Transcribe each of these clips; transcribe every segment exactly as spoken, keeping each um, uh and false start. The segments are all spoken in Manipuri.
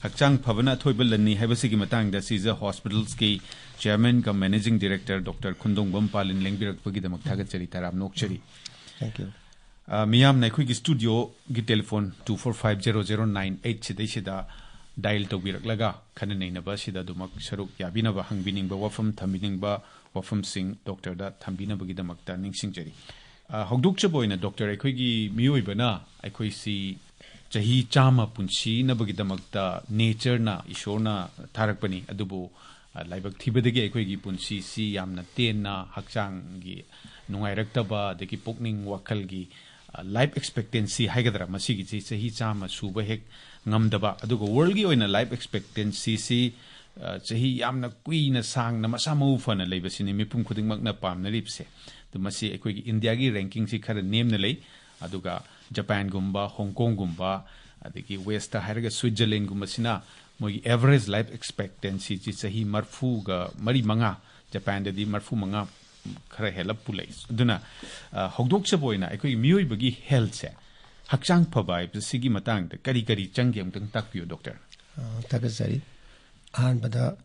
ꯍꯛꯆꯥꯡ ꯐꯕꯅ ꯑꯊꯣꯏꯕ ꯂꯟꯅꯤ ꯍꯥꯏꯕꯁꯤꯒꯤ ꯃꯇꯥꯡꯗ ꯁꯤꯖ ꯍꯣꯁꯄꯤꯇꯥꯜꯁꯀꯤ chairman cum managing director doctor Khundongbam Palin ꯂꯦꯡꯕꯤꯔꯛꯄꯒꯤꯗꯃꯛ ꯊꯥꯒꯠꯆꯔꯤ, ꯇꯔꯥꯝꯅ ꯑꯣꯛꯆꯔꯤ꯫ Thank you. ꯑ, ꯃꯤꯌꯥꯝꯅ ꯑꯩꯈꯣꯏꯒꯤ ꯁ꯭ꯇꯨꯗꯤꯑꯣꯒꯤ telephone two four five zero zero nine eight ꯁꯤꯗꯩꯁꯤꯗ ꯗꯥꯏꯜ ꯇꯧꯕꯤꯔꯛꯂꯒ ꯈꯟꯅ ꯅꯩꯅꯕ ꯑꯁꯤꯗ ꯑꯗꯨꯃꯛ ꯁꯔꯨꯛ ꯌꯥꯕꯤꯅꯕ, ꯍꯪꯕꯤꯅꯤꯡꯕ ꯋꯥꯐꯝ, ꯊꯝꯕꯤꯅꯤꯡꯕ ꯋꯥꯐꯝꯁꯤꯡ ꯗꯣꯛꯇꯔꯗ ꯊꯝꯕꯤꯅꯕꯒꯤꯗꯃꯛꯇ ꯅꯤꯡꯁꯤꯡꯖꯔꯤ꯫ ꯑ, ꯍꯧꯗꯣꯛꯆꯕ ꯑꯣꯏꯅ ꯗꯣꯛꯇꯔ, ꯑꯩꯈꯣꯏꯒꯤ ꯃꯤꯑꯣꯏꯕꯅ ꯑꯩꯈꯣꯏꯁꯤ ꯆꯍꯤ ꯆꯥꯝꯃ ꯄꯨꯟꯁꯤꯅꯕꯒꯤꯗꯃꯛꯇ ꯅꯦꯆꯔꯅ, ꯏꯁꯣꯔꯅ ꯊꯥꯔꯛꯄꯅꯤ꯫ ꯑꯗꯨꯕꯨ, ꯑ, ꯂꯥꯏꯕꯛ ꯊꯤꯕꯗꯒꯤ ꯑꯩꯈꯣꯏꯒꯤ ꯄꯨꯟꯁꯤꯁꯤ ꯌꯥꯝꯅ ꯇꯦꯟꯅ, ꯍꯛꯆꯥꯡꯒꯤ ꯅꯨꯡꯉꯥꯏꯔꯛꯇꯕ, ꯑꯗꯒꯤ ꯄꯨꯛꯅꯤꯡ ꯋꯥꯈꯜꯒꯤ, ꯑ, ꯂꯥꯏꯐ ꯑꯦꯛꯁꯄꯦꯛꯇꯦꯟꯁꯤ ꯍꯥꯏꯒꯗ꯭ꯔꯥ, ꯃꯁꯤꯒꯤꯁꯤ ꯆꯍꯤ ꯆꯥꯝꯃ ꯁꯨꯕ ꯍꯦꯛ ꯉꯝꯗꯕ, ꯑꯗꯨꯒ ꯋꯥꯔꯜꯒꯤ ꯑꯣꯏꯅ ꯂꯥꯏꯐ ꯑꯦꯛꯁꯄꯦꯛꯇꯦꯟꯁꯤꯁꯤ, ꯑ, ꯆꯍꯤ ꯌꯥꯝꯅ ꯀꯨꯏꯅ ꯁꯥꯡꯅ ꯃꯁꯥ ꯃꯎ ꯐꯅ ꯂꯩꯕꯁꯤꯅꯤ ꯃꯤꯄꯨꯝ ꯈꯨꯗꯤꯡꯃꯛꯅ ꯄꯥꯝꯅꯔꯤꯕꯁꯦ꯫ ꯑꯗꯨ ꯃꯁꯤ ꯑꯩꯈꯣꯏꯒꯤ ꯏꯟꯗꯤꯌꯥꯒꯤ ꯔꯦꯡꯀꯤꯡꯁꯤ ꯈꯔ ꯅꯦꯝꯅ ꯂꯩ, ꯑꯗꯨꯒ ꯖꯄꯥꯟꯒꯨꯝꯕ, ꯍꯣꯡꯀꯣꯡꯒꯨꯝꯕ, ꯑꯗꯒꯤ ꯋꯦꯁꯇ ꯍꯥꯏꯔꯒ ꯁ꯭ꯋꯤꯠꯖꯔꯂꯦꯟꯒꯨꯝꯕꯁꯤꯅ ꯃꯣꯏꯒꯤ ꯑꯦꯚꯔꯦꯖ ꯂꯥꯏꯐ ꯑꯦꯛꯁꯄꯦꯛꯇꯦꯟꯁꯤꯁꯤ ꯆꯍꯤ ꯃꯔꯤꯐꯨꯒ ꯃꯔꯤ ꯃꯉꯥ, ꯖꯄꯥꯟꯗꯗꯤ ꯃꯔꯤꯐꯨ ꯃꯉꯥ ꯈꯔ ꯍꯦꯜꯂꯞꯄꯨ ꯂꯩ꯫ ꯑꯗꯨꯅ, ꯑ, ꯍꯧꯗꯣꯛꯆꯕ ꯑꯣꯏꯅ ꯑꯩꯈꯣꯏꯒꯤ ꯃꯤꯑꯣꯏꯕꯒꯤ ꯍꯦꯜꯊꯁꯦ, ꯍꯛꯆꯥꯡ ꯐꯕ ꯍꯥꯏꯕꯁꯤꯒꯤ ꯃꯇꯥꯡꯗ ꯀꯔꯤ ꯀꯔꯤ ꯆꯪꯒꯦ ꯑꯃꯨꯛꯇꯪ ꯇꯥꯛꯄꯤꯌꯨ, ꯗꯣꯛꯇꯔ꯫ ꯑ, ꯊꯥꯒꯠꯆꯔꯤ꯫ ꯑꯍꯥꯟꯕꯗ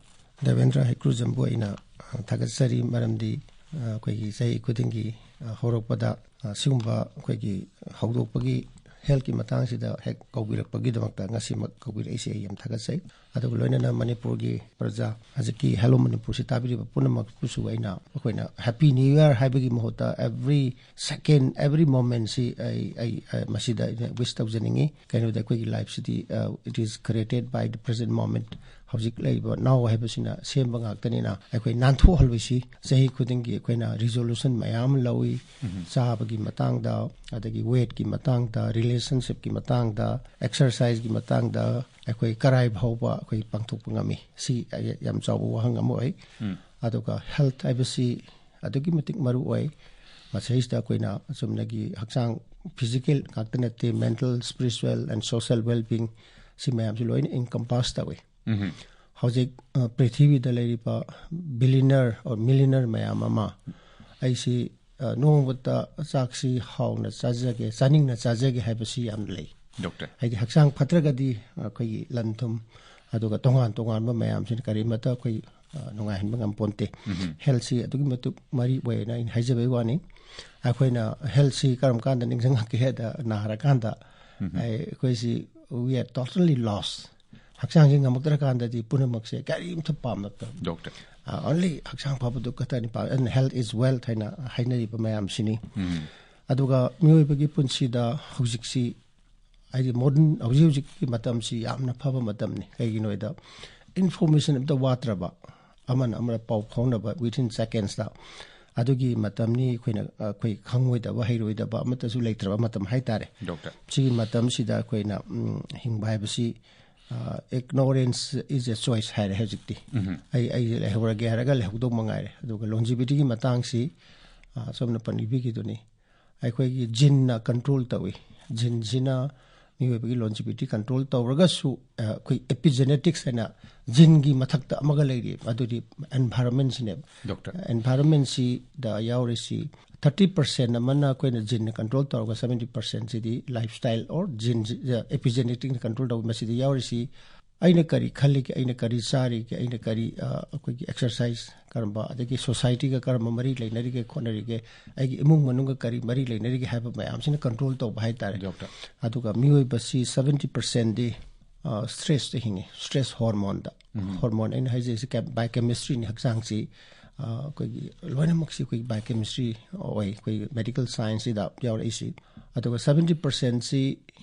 ꯗꯦꯕꯦꯟꯗ꯭ꯔ ꯍꯩꯀ꯭ꯔꯨꯖꯝꯕꯨ ꯑꯩꯅ, ꯑ, ꯊꯥꯒꯠꯆꯔꯤ, ꯃꯔꯝꯗꯤ, ꯑ, ꯑꯩꯈꯣꯏꯒꯤ ꯆꯍꯤ ꯈꯨꯗꯤꯡꯒꯤ, ꯑ, ꯍꯧꯔꯛꯄꯗ, ꯑ, ꯁꯤꯒꯨꯝꯕ ꯑꯩꯈꯣꯏꯒꯤ ꯍꯧꯗꯣꯛꯄꯒꯤ ꯍꯦꯜꯊꯀꯤ ꯃꯇꯥꯡꯁꯤꯗ ꯍꯦꯛ ꯀꯧꯕꯤꯔꯛꯄꯒꯤꯗꯃꯛꯇ, ꯉꯁꯤꯃꯛ ꯀꯧꯕꯤꯔꯛꯏꯁꯦ ꯑꯩ ꯌꯥꯝ ꯊꯥꯒꯠꯆꯩ꯫ ꯑꯗꯨꯒ ꯂꯣꯏꯅꯅ ꯃꯅꯤꯄꯨꯔꯒꯤ ꯄ꯭ꯔꯖꯥ, ꯍꯧꯖꯤꯛꯀꯤ Hello Manipur ꯁꯤ ꯇꯥꯕꯤꯔꯤꯕ ꯄꯨꯝꯅꯃꯛꯄꯨꯁꯨ ꯑꯩꯅ, ꯑꯩꯈꯣꯏꯅ Happy New Year ꯍꯥꯏꯕꯒꯤ ꯃꯍꯨꯠꯇ every second, every moment ꯁꯤ ꯑꯩ, ꯑꯩ, ꯑ, ꯃꯁꯤꯗ ꯑꯩꯅ ꯋꯤꯁ ꯇꯧꯖꯅꯤꯡꯉꯤ꯫ ꯀꯩꯅꯣꯗ ꯑꯩꯈꯣꯏꯒꯤ ꯂꯥꯏꯐꯁꯤꯗꯤ, ꯑ, it is created by the present moment꯫ ꯍꯧꯖꯤꯛ ꯂꯩꯔꯤꯕ now ꯍꯥꯏꯕꯁꯤꯅ ꯁꯦꯝꯕ ꯉꯥꯛꯇꯅꯤꯅ, ꯑꯩꯈꯣꯏ ꯅꯥꯟꯊꯣꯛꯍꯜꯂꯣꯏꯁꯤ꯫ ꯆꯍꯤ ꯈꯨꯗꯤꯡꯒꯤ ꯑꯩꯈꯣꯏꯅ ꯔꯤꯖꯣꯂꯨꯁꯟ ꯃꯌꯥꯝ ꯑꯃ ꯂꯧꯏ꯫ ꯆꯥꯕꯒꯤ ꯃꯇꯥꯡꯗ, ꯑꯗꯒꯤ ꯋꯦꯠꯀꯤ ꯃꯇꯥꯡꯗ, ꯔꯤꯂꯦꯁꯟꯁꯤꯞꯀꯤ ꯃꯇꯥꯡꯗ, ꯑꯦꯛꯁꯔꯁꯥꯏꯖꯀꯤ ꯃꯇꯥꯡꯗ, ꯑꯩꯈꯣꯏ ꯀꯔꯥꯏ ꯐꯥꯎꯕ ꯑꯩꯈꯣꯏ ꯄꯥꯡꯊꯣꯛꯄ ꯉꯝꯃꯤ? ꯁꯤ ꯌꯥꯝ ꯆꯥꯎꯕ ꯋꯥꯍꯪ ꯑꯃ ꯑꯣꯏ꯫ ꯑꯗꯨꯒ ꯍꯦꯜꯊ ꯍꯥꯏꯕꯁꯤ ꯑꯗꯨꯛꯀꯤ ꯃꯇꯤꯛ ꯃꯔꯨ ꯑꯣꯏ꯫ ꯃꯁꯤꯗꯩꯁꯤꯗ ꯑꯩꯈꯣꯏꯅ ꯆꯨꯝꯅꯒꯤ ꯍꯛꯆꯥꯡ ꯐꯤꯖꯤꯀꯦꯜ ꯉꯥꯛꯇ ꯅꯠꯇꯦ, mental, spiritual and social well-being, ꯁꯤ ꯃꯌꯥꯝꯁꯤ ꯂꯣꯏꯅ encompass ꯇꯧꯏ꯫ ꯍꯧꯖꯤꯛ, ꯑ, ꯄ꯭ꯔꯤꯊꯤꯕꯤꯗ ꯂꯩꯔꯤꯕ billionaire or millionaire ꯃꯌꯥꯝ ꯑꯃ, ꯑꯩꯁꯤ, ꯑ, ꯅꯣꯡꯃꯇ ꯆꯥꯛꯁꯤ ꯍꯥꯎꯅ ꯆꯥꯖꯒꯦ, ꯆꯥꯅꯤꯡꯅ ꯆꯥꯖꯒꯦ ꯍꯥꯏꯕꯁꯤ ꯌꯥꯝꯅ ꯂꯩ꯫ ꯗꯣꯛꯇꯔ, ꯍꯥꯏꯗꯤ ꯍꯛꯆꯥꯡ ꯐꯠꯇ꯭ꯔꯒꯗꯤ ꯑꯩꯈꯣꯏꯒꯤ ꯂꯟ ꯊꯨꯝ, ꯑꯗꯨꯒ ꯇꯣꯉꯥꯟ ꯇꯣꯉꯥꯟꯕ ꯃꯌꯥꯝꯁꯤꯅ ꯀꯔꯤꯃꯠꯇ ꯑꯩꯈꯣꯏ ꯑ, ꯅꯨꯡꯉꯥꯏꯍꯟꯕ ꯉꯝꯄꯣꯟꯇꯦ꯫ ꯎꯝ꯫ ꯍꯦꯜꯊꯁꯤ ꯑꯗꯨꯛꯀꯤ ꯃꯇꯤꯛ ꯃꯔꯨ ꯑꯣꯏꯅ ꯑꯩꯅ ꯍꯥꯏꯖꯕꯩ ꯋꯥꯅꯤ꯫ ꯑꯩꯈꯣꯏꯅ ꯍꯦꯜꯊꯁꯤ ꯀꯔꯝ ꯀꯥꯟꯗ ꯅꯤꯡꯁꯤꯡꯉꯛꯀꯦ ꯍꯥꯏꯗ, ꯅꯥꯔꯀꯥꯟꯗ ꯎꯝ꯫ ꯑꯩ-, ꯑꯩꯈꯣꯏꯁꯤ we are totally lost꯫ ꯍꯛꯆꯥꯡꯁꯤ ꯉꯝꯃꯛꯇ꯭ꯔꯀꯥꯟꯗꯗꯤ ꯄꯨꯝꯅꯃꯛꯁꯦ ꯀꯔꯤꯝꯇ ꯄꯥꯝꯂꯛꯇꯕ꯫ ꯗꯣꯛꯇꯔ꯫ ꯑ, only ꯍꯛꯆꯥꯡ ꯐꯕꯗꯨ ꯈꯛꯇꯅꯤ ꯄꯥꯝ-, and health is wealth ꯍꯥꯏꯅ ꯍꯥꯏꯅꯔꯤꯕ ꯃꯌꯥꯝꯁꯤꯅꯤ꯫ ꯎꯝ꯫ ꯑꯗꯨꯒ ꯃꯤꯑꯣꯏꯕꯒꯤ ꯄꯨꯟꯁꯤꯗ ꯍꯧꯖꯤꯛꯁꯤ ꯍꯥꯏꯗꯤ modern, ꯍꯧꯖꯤꯛ ꯍꯧꯖꯤꯛꯀꯤ ꯃꯇꯝꯁꯤ ꯌꯥꯝꯅ ꯐꯕ ꯃꯇꯝꯅꯤ꯫ ꯀꯩꯒꯤꯅꯣ ꯍꯥꯏꯗ, information ꯑꯝꯇ ꯋꯥꯠꯇ꯭ꯔꯕ, ꯑꯃꯅ ꯑꯃꯅ ꯄꯥꯎ ꯐꯥꯎꯅꯕ within secondsꯇ꯫ ꯑꯗꯨꯒꯤ ꯃꯇꯝꯅꯤ ꯑꯩꯈꯣꯏꯅ, ꯑꯩꯈꯣꯏ ꯈꯪꯉꯣꯏꯗꯕ, ꯍꯩꯔꯣꯏꯗꯕ ꯑꯃꯠꯇꯁꯨ ꯂꯩꯇ꯭ꯔꯕ ꯃꯇꯝ ꯍꯥꯏꯇꯥꯔꯦ꯫ ꯗꯣꯛꯇꯔ꯫ ꯁꯤꯒꯤ ꯃꯇꯝꯁꯤꯗ ꯑꯩꯈꯣꯏꯅ, ꯎꯝ, ꯍꯤꯡꯕ ꯍꯥꯏꯕꯁꯤ, ꯑ, ignorance is a choice ꯍꯥꯏꯔꯦ ꯍꯧꯖꯤꯛꯇꯤ꯫ ꯎꯝ꯫ ꯑꯩ, ꯑꯩ ꯂꯩꯍꯧꯔꯒꯦ ꯍꯥꯏꯔꯒ ꯂꯩꯍꯧꯗꯧ ꯃꯉꯥꯏꯔꯦ꯫ ꯑꯗꯨꯒ longevityꯒꯤ ꯃꯇꯥꯡꯁꯤ, ꯑ, ꯁꯣꯝꯅ ꯄꯟꯕꯤꯈꯤꯗꯨꯅꯤ꯫ ꯑꯩꯈꯣꯏꯒꯤ geneꯅ control ꯇꯧꯏ꯫ Geneꯁꯤꯅ ꯃꯤꯑꯣꯏꯕꯒꯤ longevity control ꯇꯧꯔꯒꯁꯨ, ꯑ, ꯑꯩꯈꯣꯏ epigenetics ꯍꯥꯏꯅ geneꯒꯤ ꯃꯊꯛꯇ ꯑꯃꯒ ꯂꯩꯔꯤ, ꯑꯗꯨꯗꯤ environmentꯁꯤꯅꯦꯕ꯫ ꯗꯣꯛꯇꯔ꯫ Environmentꯁꯤꯗ ꯌꯥꯎꯔꯤꯁꯤ thirty percent ꯑꯃꯅ ꯑꯩꯈꯣꯏꯅ geneꯅ control ꯇꯧꯔꯒ seventy percentꯁꯤꯗꯤ lifestyle or gene, ꯑ, epigeneticꯅ control ꯇꯧꯕ, ꯃꯁꯤꯗ ꯌꯥꯎꯔꯤꯁꯤ ꯑꯩꯅ ꯀꯔꯤ ꯈꯜꯂꯤꯒꯦ, ꯑꯩꯅ ꯀꯔꯤ ꯆꯥꯔꯤꯒꯦ, ꯑꯩꯅ ꯀꯔꯤ, ꯑ, ꯑꯩꯈꯣꯏꯒꯤ exercise ꯀꯔꯝꯕ, ꯑꯗꯒꯤ societyꯒ ꯀꯔꯝꯕ ꯃꯔꯤ ꯂꯩꯅꯔꯤꯒꯦ ꯈꯣꯠꯅꯔꯤꯒꯦ, ꯑꯩꯒꯤ ꯏꯃꯨꯡ ꯃꯅꯨꯡꯒ ꯀꯔꯤ ꯃꯔꯤ ꯂꯩꯅꯔꯤꯒꯦ ꯍꯥꯏꯕ ꯃꯌꯥꯝꯁꯤꯅ control ꯇꯧꯕ ꯍꯥꯏꯇꯥꯔꯦ꯫ ꯗꯣꯛꯇꯔ꯫ ꯑꯗꯨꯒ ꯃꯤꯑꯣꯏꯕꯁꯤ seventy percentꯗꯤ, ꯑ, stressꯇ ꯍꯤꯡꯉꯤ, stress hormoneꯗ꯫ ꯎꯝ꯫ Hormone ꯑꯩꯅ ꯍꯥꯏꯖꯔꯤꯁꯤ ꯀꯦ-, biochemistryꯅꯤ, ꯍꯛꯆꯥꯡꯁꯤ, ꯑ, ꯑꯩꯈꯣꯏꯒꯤ ꯂꯣꯏꯅꯃꯛꯁꯤ ꯑꯩꯈꯣꯏꯒꯤ biochemistry ꯑꯣꯏ, ꯑꯩꯈꯣꯏꯒꯤ medical scienceꯁꯤꯗ ꯌꯥꯎꯔꯛꯏꯁꯤ꯫ ꯑꯗꯨꯒ seventy percentꯁꯤ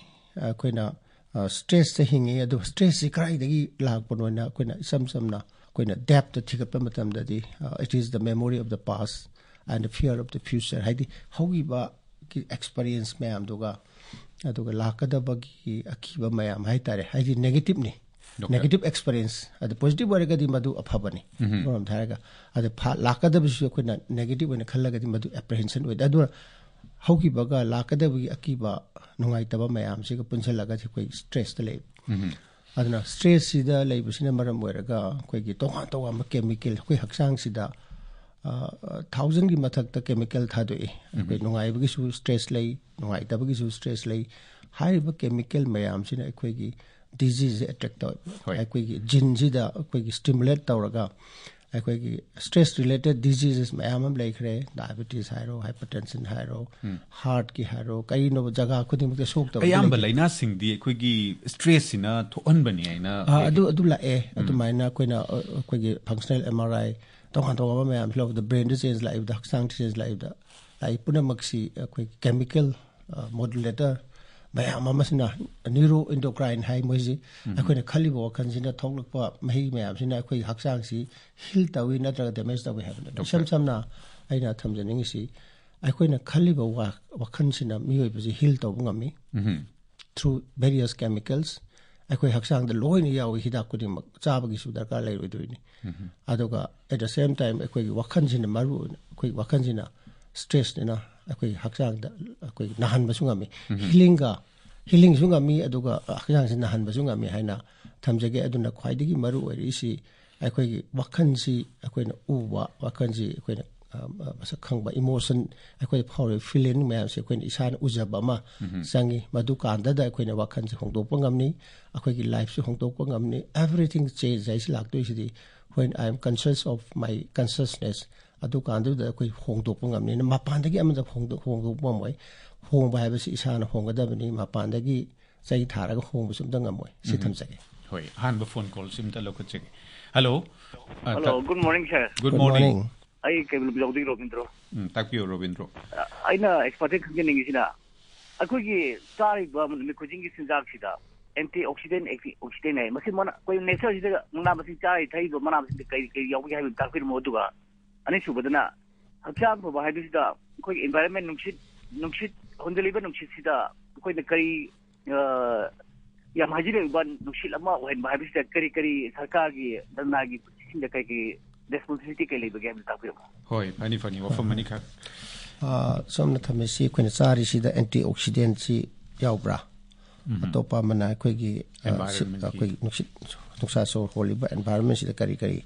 ꯑꯩꯈꯣꯏꯅ, ꯑ, stressꯇ ꯍꯤꯡꯉꯤ꯫ ꯑꯗꯨ stressꯁꯤ ꯀꯗꯥꯏꯗꯒꯤ ꯂꯥꯛꯄꯅꯣꯅ ꯑꯩꯈꯣꯏꯅ ꯏꯆꯝ ꯆꯝꯅ ꯑꯩꯈꯣꯏꯅ depthꯇ ꯊꯤꯒꯠꯄ ꯃꯇꯝꯗꯗꯤ, ꯑ, it is the memory of the past and the fear of the future꯫ ꯍꯥꯏꯗꯤ ꯍꯧꯈꯤꯕꯒꯤ experience ꯃꯌꯥꯝꯗꯨꯒ, ꯑꯗꯨꯒ ꯂꯥꯛꯀꯗꯕꯒꯤ ꯑꯀꯤꯕ ꯃꯌꯥꯝ ꯍꯥꯏꯇꯥꯔꯦ, ꯍꯥꯏꯗꯤ negativeꯅꯤ꯫ ꯗꯣꯛꯇꯔ꯫ Negative experience꯫ ꯑꯗꯨ positive ꯑꯣꯏꯔꯒꯗꯤ ꯃꯗꯨ ꯑꯐꯕꯅꯤ, ꯎꯝ꯫ ꯑꯃꯔꯣꯝꯗ ꯍꯥꯏꯔꯒ꯫ ꯑꯗ ꯐ-, ꯂꯥꯛꯀꯗꯕꯁꯤꯁꯨ ꯑꯩꯈꯣꯏꯅ negative ꯑꯣꯏꯅ ꯈꯜꯂꯒꯗꯤ ꯃꯗꯨ apprehension ꯑꯣꯏꯗꯦ꯫ ꯑꯗꯨꯅ ꯍꯧꯈꯤꯕꯒ ꯂꯥꯛꯀꯗꯕꯒꯤ ꯑꯀꯤꯕ, ꯅꯨꯡꯉꯥꯏꯇꯕ ꯃꯌꯥꯝꯁꯤꯒ ꯄꯨꯟꯁꯤꯜꯂꯒꯗꯤ ꯑꯩꯈꯣꯏ stressꯇ ꯂꯩ꯫ ꯎꯝ꯫ ꯑꯗꯨꯅ stressꯁꯤꯗ ꯂꯩꯕꯁꯤꯅ ꯃꯔꯝ ꯑꯣꯏꯔꯒ ꯑꯩꯈꯣꯏꯒꯤ ꯇꯣꯉꯥꯟ ꯇꯣꯉꯥꯟꯕ chemical ꯑꯩꯈꯣꯏ ꯍꯛꯆꯥꯡꯁꯤꯗ, ꯑ, thousandꯒꯤ ꯃꯊꯛꯇ chemical ꯊꯥꯗꯣꯛꯏ꯫ ꯑꯩꯈꯣꯏ ꯎꯝ꯫ ꯅꯨꯡꯉꯥꯏꯕꯒꯤꯁꯨ stress ꯂꯩ, ꯅꯨꯡꯉꯥꯏꯇꯕꯒꯤꯁꯨ stress ꯂꯩ, ꯍꯥꯏꯔꯤꯕ ꯀꯦꯃꯤꯀꯦꯜ ꯃꯌꯥꯝꯁꯤꯅ ꯑꯩꯈꯣꯏꯒꯤ ꯗꯤꯖꯤꯖꯁꯦ ꯑꯦꯇ꯭ꯔꯦꯛ ꯇꯧꯋꯦ꯫ ꯍꯣꯏ꯫ ꯑꯩꯈꯣꯏꯒꯤ ꯖꯤꯟꯁꯤꯗ ꯑꯩꯈꯣꯏꯒꯤ ꯁ꯭ꯇꯤꯃꯨꯂꯦꯠ ꯇꯧꯔꯒ ꯑꯩꯈꯣꯏꯒꯤ ꯁ꯭ꯇ꯭ꯔꯦꯁ ꯔꯤꯂꯦꯇꯦꯗ ꯗꯤꯖꯤꯖꯦꯁ ꯃꯌꯥꯝ ꯑꯃ ꯂꯩꯈ꯭ꯔꯦ꯫ ꯗꯥꯏꯕꯦꯇꯤꯁ ꯍꯥꯏꯔꯣ, ꯍꯥꯏꯄꯔꯇꯦꯟꯁꯟ ꯍꯥꯏꯔꯣ, ꯎꯝ꯫ ꯍꯥꯔꯠꯀꯤ ꯍꯥꯏꯔꯣ, ꯀꯔꯤꯅꯣꯕ ꯖꯒꯥ ꯈꯨꯗꯤꯡꯃꯛꯇ ꯁꯣꯛꯇꯕ ꯑꯌꯥꯝꯕ ꯂꯩꯇꯦ꯫ ꯂꯥꯏꯅꯥꯁꯤꯡꯗꯤ ꯑꯩꯈꯣꯏꯒꯤ ꯁ꯭ꯇ꯭ꯔꯦꯁꯁꯤꯅ ꯊꯣꯛꯍꯟꯕꯅꯤ ꯍꯥꯏꯅ ꯑꯥ, ꯍꯥꯏꯗꯤ ꯑꯗꯨ, ꯑꯗꯨ ꯂꯥꯛꯑꯦ꯫ ꯎꯝ꯫ ꯑꯗꯨꯃꯥꯏꯅ ꯑꯩꯈꯣꯏꯅ, ꯑ, ꯑꯩꯈꯣꯏꯒꯤ ꯐꯪꯁꯅꯦꯜ ꯑꯦꯝ ꯑꯥꯔ ꯑꯥꯏ, ꯇꯣꯉꯥꯟ ꯇꯣꯉꯥꯟꯕ ꯃꯌꯥꯝꯁꯨ ꯂꯧꯕꯗ ꯕ꯭ꯔꯦꯟꯗ ꯆꯦꯟꯖ ꯂꯥꯛꯏꯕꯗ, ꯍꯛꯆꯥꯡꯗ ꯆꯦꯟꯖ ꯂꯥꯛꯏꯕꯗ, ꯂꯥꯛꯏ ꯄꯨꯝꯅꯃꯛꯁꯤ ꯑꯩꯈꯣꯏ ꯀꯦꯃꯤꯀꯦꯜ, ꯑ, ꯃꯣꯗꯨꯂꯦꯇꯔ ꯃꯌꯥꯝ ꯑꯃꯁꯤꯅ, ꯅ꯭ꯌꯨꯔꯣ ꯏꯟꯗꯣꯀ꯭ꯔꯥꯏꯟ ꯍꯥꯏ ꯃꯣꯏꯁꯤ, ꯎꯝ꯫ ꯑꯩꯈꯣꯏꯅ ꯈꯜꯂꯤꯕ ꯋꯥꯈꯜꯁꯤꯅ ꯊꯣꯛꯂꯛꯄ ꯃꯍꯤ ꯃꯌꯥꯝꯁꯤꯅ ꯑꯩꯈꯣꯏꯒꯤ ꯍꯛꯆꯥꯡꯁꯤ ꯍꯤꯜ ꯇꯧꯏ ꯅꯠꯇ꯭ꯔꯒ ꯗꯦꯃꯦꯖ ꯇꯧꯏ ꯍꯥꯏꯕꯅꯦꯕ꯫ ꯗꯣꯛꯇꯔ꯫ ꯏꯁꯝ ꯁꯝꯅ ꯑꯩꯅ ꯊꯝꯖꯅꯤꯡꯉꯤꯁꯤ, ꯑꯩꯈꯣꯏꯅ ꯈꯜꯂꯤꯕ ꯋꯥ-, ꯋꯥꯈꯜꯁꯤꯅ ꯃꯤꯑꯣꯏꯕꯁꯤ ꯍꯤꯜ ꯇꯧꯕ ꯉꯝꯃꯤ꯫ ꯎꯝ꯫ Through various chemicals, ꯑꯩꯈꯣꯏ ꯍꯛꯆꯥꯡꯗ ꯂꯣꯏꯅ ꯌꯥꯎꯏ, ꯍꯤꯗꯥꯛ ꯈꯨꯗꯤꯡꯃꯛ, ꯆꯥꯕꯒꯤꯁꯨ ꯗꯔꯀꯥꯔ ꯂꯩꯔꯣꯏꯗꯣꯏꯅꯤ꯫ ꯎꯝ꯫ ꯑꯗꯨꯒ at the same time ꯑꯩꯈꯣꯏꯒꯤ ꯋꯥꯈꯜꯁꯤꯅ ꯃꯔꯨ ꯑꯣꯏꯅ, ꯑꯩꯈꯣꯏꯒꯤ ꯋꯥꯈꯜꯁꯤꯅ ꯁ꯭ꯇ꯭ꯔꯦꯁꯅꯤꯅ ꯑꯩꯈꯣꯏꯒꯤ ꯍꯛꯆꯥꯡꯗ ꯑꯩꯈꯣꯏꯒꯤ ꯅꯥꯍꯟꯕꯁꯨ ꯉꯝꯃꯤ꯫ ꯎꯝ꯫ ꯍꯤꯂꯤꯡꯒ, ꯍꯤꯂꯤꯡꯁꯨ ꯉꯝꯃꯤ, ꯑꯗꯨꯒ ꯍꯛꯆꯥꯡꯁꯤ ꯅꯥꯍꯟꯕꯁꯨ ꯉꯝꯃꯤ ꯍꯥꯏꯅ ꯊꯝꯖꯒꯦ꯫ ꯑꯗꯨꯅ ꯈ꯭ꯋꯥꯏꯗꯒꯤ ꯃꯔꯨ ꯑꯣꯏꯔꯤꯁꯤ ꯑꯩꯈꯣꯏꯒꯤ ꯋꯥꯈꯜꯁꯤ ꯑꯩꯈꯣꯏꯅ ꯎꯕ, ꯋꯥꯈꯜꯁꯤ ꯑꯩꯈꯣꯏꯅ, ꯑ, ꯑ, ꯃꯁꯛ ꯈꯪꯕ, ꯏꯃꯣꯁꯟ, ꯑꯩꯈꯣꯏ ꯐꯥꯎꯔꯤꯕ ꯐꯤꯂꯤꯡ ꯃꯌꯥꯝꯁꯦ ꯑꯩꯈꯣꯏꯅ ꯏꯁꯥꯅ ꯎꯖꯕ ꯑꯃ ꯎꯝ꯫ ꯆꯪꯉꯤ꯫ ꯃꯗꯨ ꯀꯥꯟꯗꯗ ꯑꯩꯈꯣꯏꯅ ꯋꯥꯈꯜꯁꯦ ꯍꯣꯡꯗꯣꯛꯄ ꯉꯝꯅꯤ, ꯑꯩꯈꯣꯏꯒꯤ ꯂꯥꯏꯐꯁꯨ ꯍꯣꯡꯗꯣꯛꯄ ꯉꯝꯅꯤ꯫ Everything change ꯍꯥꯏꯁꯤ ꯂꯥꯛꯇꯣꯏꯁꯤꯗꯤ when I am conscious of my consciousness, ꯑꯗꯨ ꯀꯥꯟꯗꯨꯗ ꯑꯩꯈꯣꯏ ꯍꯣꯡꯗꯣꯛꯄ ꯉꯝꯅꯤꯅ ꯃꯄꯥꯟꯗꯒꯤ ꯑꯃꯗ ꯍꯣꯡꯗꯣꯛ-, ꯍꯣꯡꯗꯣꯛꯄ ꯉꯝꯃꯣꯏ꯫ ꯍꯣꯡꯕ ꯍꯥꯏꯕꯁꯤ ꯏꯁꯥꯅ ꯍꯣꯡꯒꯗꯕꯅꯤ, ꯃꯄꯥꯟꯗꯒꯤ ꯆꯩ ꯊꯥꯔꯒ ꯍꯣꯡꯕꯁꯨ ꯑꯝꯇ ꯉꯝꯃꯣꯏ꯫ ꯁꯤ ꯎꯝ꯫ ꯊꯝꯖꯒꯦ꯫ ꯍꯣꯏ, ꯑꯍꯥꯟꯕ ꯐꯣꯟ ꯀꯣꯜꯁꯤ ꯑꯝꯇ ꯂꯧꯈꯠꯆꯒꯦ꯫ ꯍꯜꯂꯣ꯫ ꯑ, hello, ꯇ-, good morning, sir꯫ Good Good morning꯫ Morning꯫ ꯑꯩ ꯀꯩꯕꯨꯜ ꯂꯝꯖꯥꯎꯗꯒꯤ ꯔꯣꯕꯤꯟꯗ꯭ꯔꯣ꯫ ꯎꯝ, ꯇꯥꯛꯄꯤꯌꯨ, ꯔꯣꯕꯤꯟꯗ꯭ꯔꯣ꯫ ꯑ, ꯑꯩꯅ expert ꯈꯪꯖꯅꯤꯡꯉꯤꯁꯤꯅ, ꯑꯩꯈꯣꯏꯒꯤ ꯆꯥꯔꯤꯕ ꯅꯨꯃꯤꯠ ꯈꯨꯗꯤꯡꯒꯤ ꯆꯤꯟꯖꯥꯛꯁꯤꯗ anti oxidant, antioxidant ꯍꯥꯏ, ꯃꯁꯤ ꯃꯅꯥ-, ꯑꯩꯈꯣꯏ natureꯁꯤꯗ ꯃꯅꯥ ꯃꯁꯤꯡ ꯆꯥꯔꯤ ꯊꯛꯏꯕ ꯃꯅꯥ ꯃꯁꯤꯡꯗ ꯀꯔꯤ ꯀꯔꯤ ꯌꯥꯎꯕꯒꯦ ꯍꯥꯏꯕꯗꯨ ꯇꯥꯛꯄꯤꯔꯝꯃꯣ꯫ ꯑꯗꯨꯒ ꯑꯅꯤꯁꯨꯕꯗꯅ, ꯍꯛꯆꯥꯡ ꯐꯕ ꯍꯥꯏꯕꯁꯤꯗ ꯑꯩꯈꯣꯏꯒꯤ environment, ꯅꯨꯡꯁꯤꯠ, ꯅꯨꯡꯁꯤꯠ, ꯍꯣꯟꯖꯤꯜꯂꯤꯕ ꯅꯨꯡꯁꯤꯠꯁꯤꯗ ꯑꯩꯈꯣꯏꯅ ꯀꯔꯤ, ꯑ, ꯌꯥꯝ ꯍꯥꯏꯖꯤꯜꯂꯛꯏꯕ ꯅꯨꯡꯁꯤꯠ ꯑꯃ ꯑꯣꯏꯍꯟꯕ ꯍꯥꯏꯕꯁꯤꯗ ꯀꯔꯤ ꯀꯔꯤ ꯁꯔꯀꯥꯔꯒꯤ, ꯙꯔꯅꯥꯒꯤ ꯄꯨꯟꯁꯤꯁꯤꯡꯗ ꯀꯔꯤ ꯀꯔꯤ responsibility ꯀꯔꯤ ꯂꯩꯕꯒꯦ ꯍꯥꯏꯕꯗꯨ ꯇꯥꯛꯄꯤꯔꯝꯃꯣ꯫ ꯍꯣꯏ, ꯐꯅꯤ, ꯐꯅꯤ, ꯋꯥꯐꯝ ꯑꯅꯤꯈꯛ꯫ ꯑ, ꯁꯣꯝꯅ ꯊꯝꯃꯤꯁꯤ ꯑꯩꯈꯣꯏꯅ ꯆꯥꯔꯤꯁꯤꯗ antioxidantꯁꯤ ꯌꯥꯎꯕ꯭ꯔꯥ? ꯎꯝ꯫ ꯑꯇꯣꯞꯄ ꯑꯃꯅ ꯑꯩꯈꯣꯏꯒꯤ, ꯑ, ꯁꯤ-, environmentꯀꯤ꯫ ꯑꯩꯈꯣꯏꯒꯤ ꯅꯨꯡꯁꯤꯠ, ꯅꯨꯡꯁꯥ ꯁꯣꯔ ꯍꯣꯜꯂꯤꯕ environmentꯁꯤꯗ ꯀꯔꯤ ꯀꯔꯤ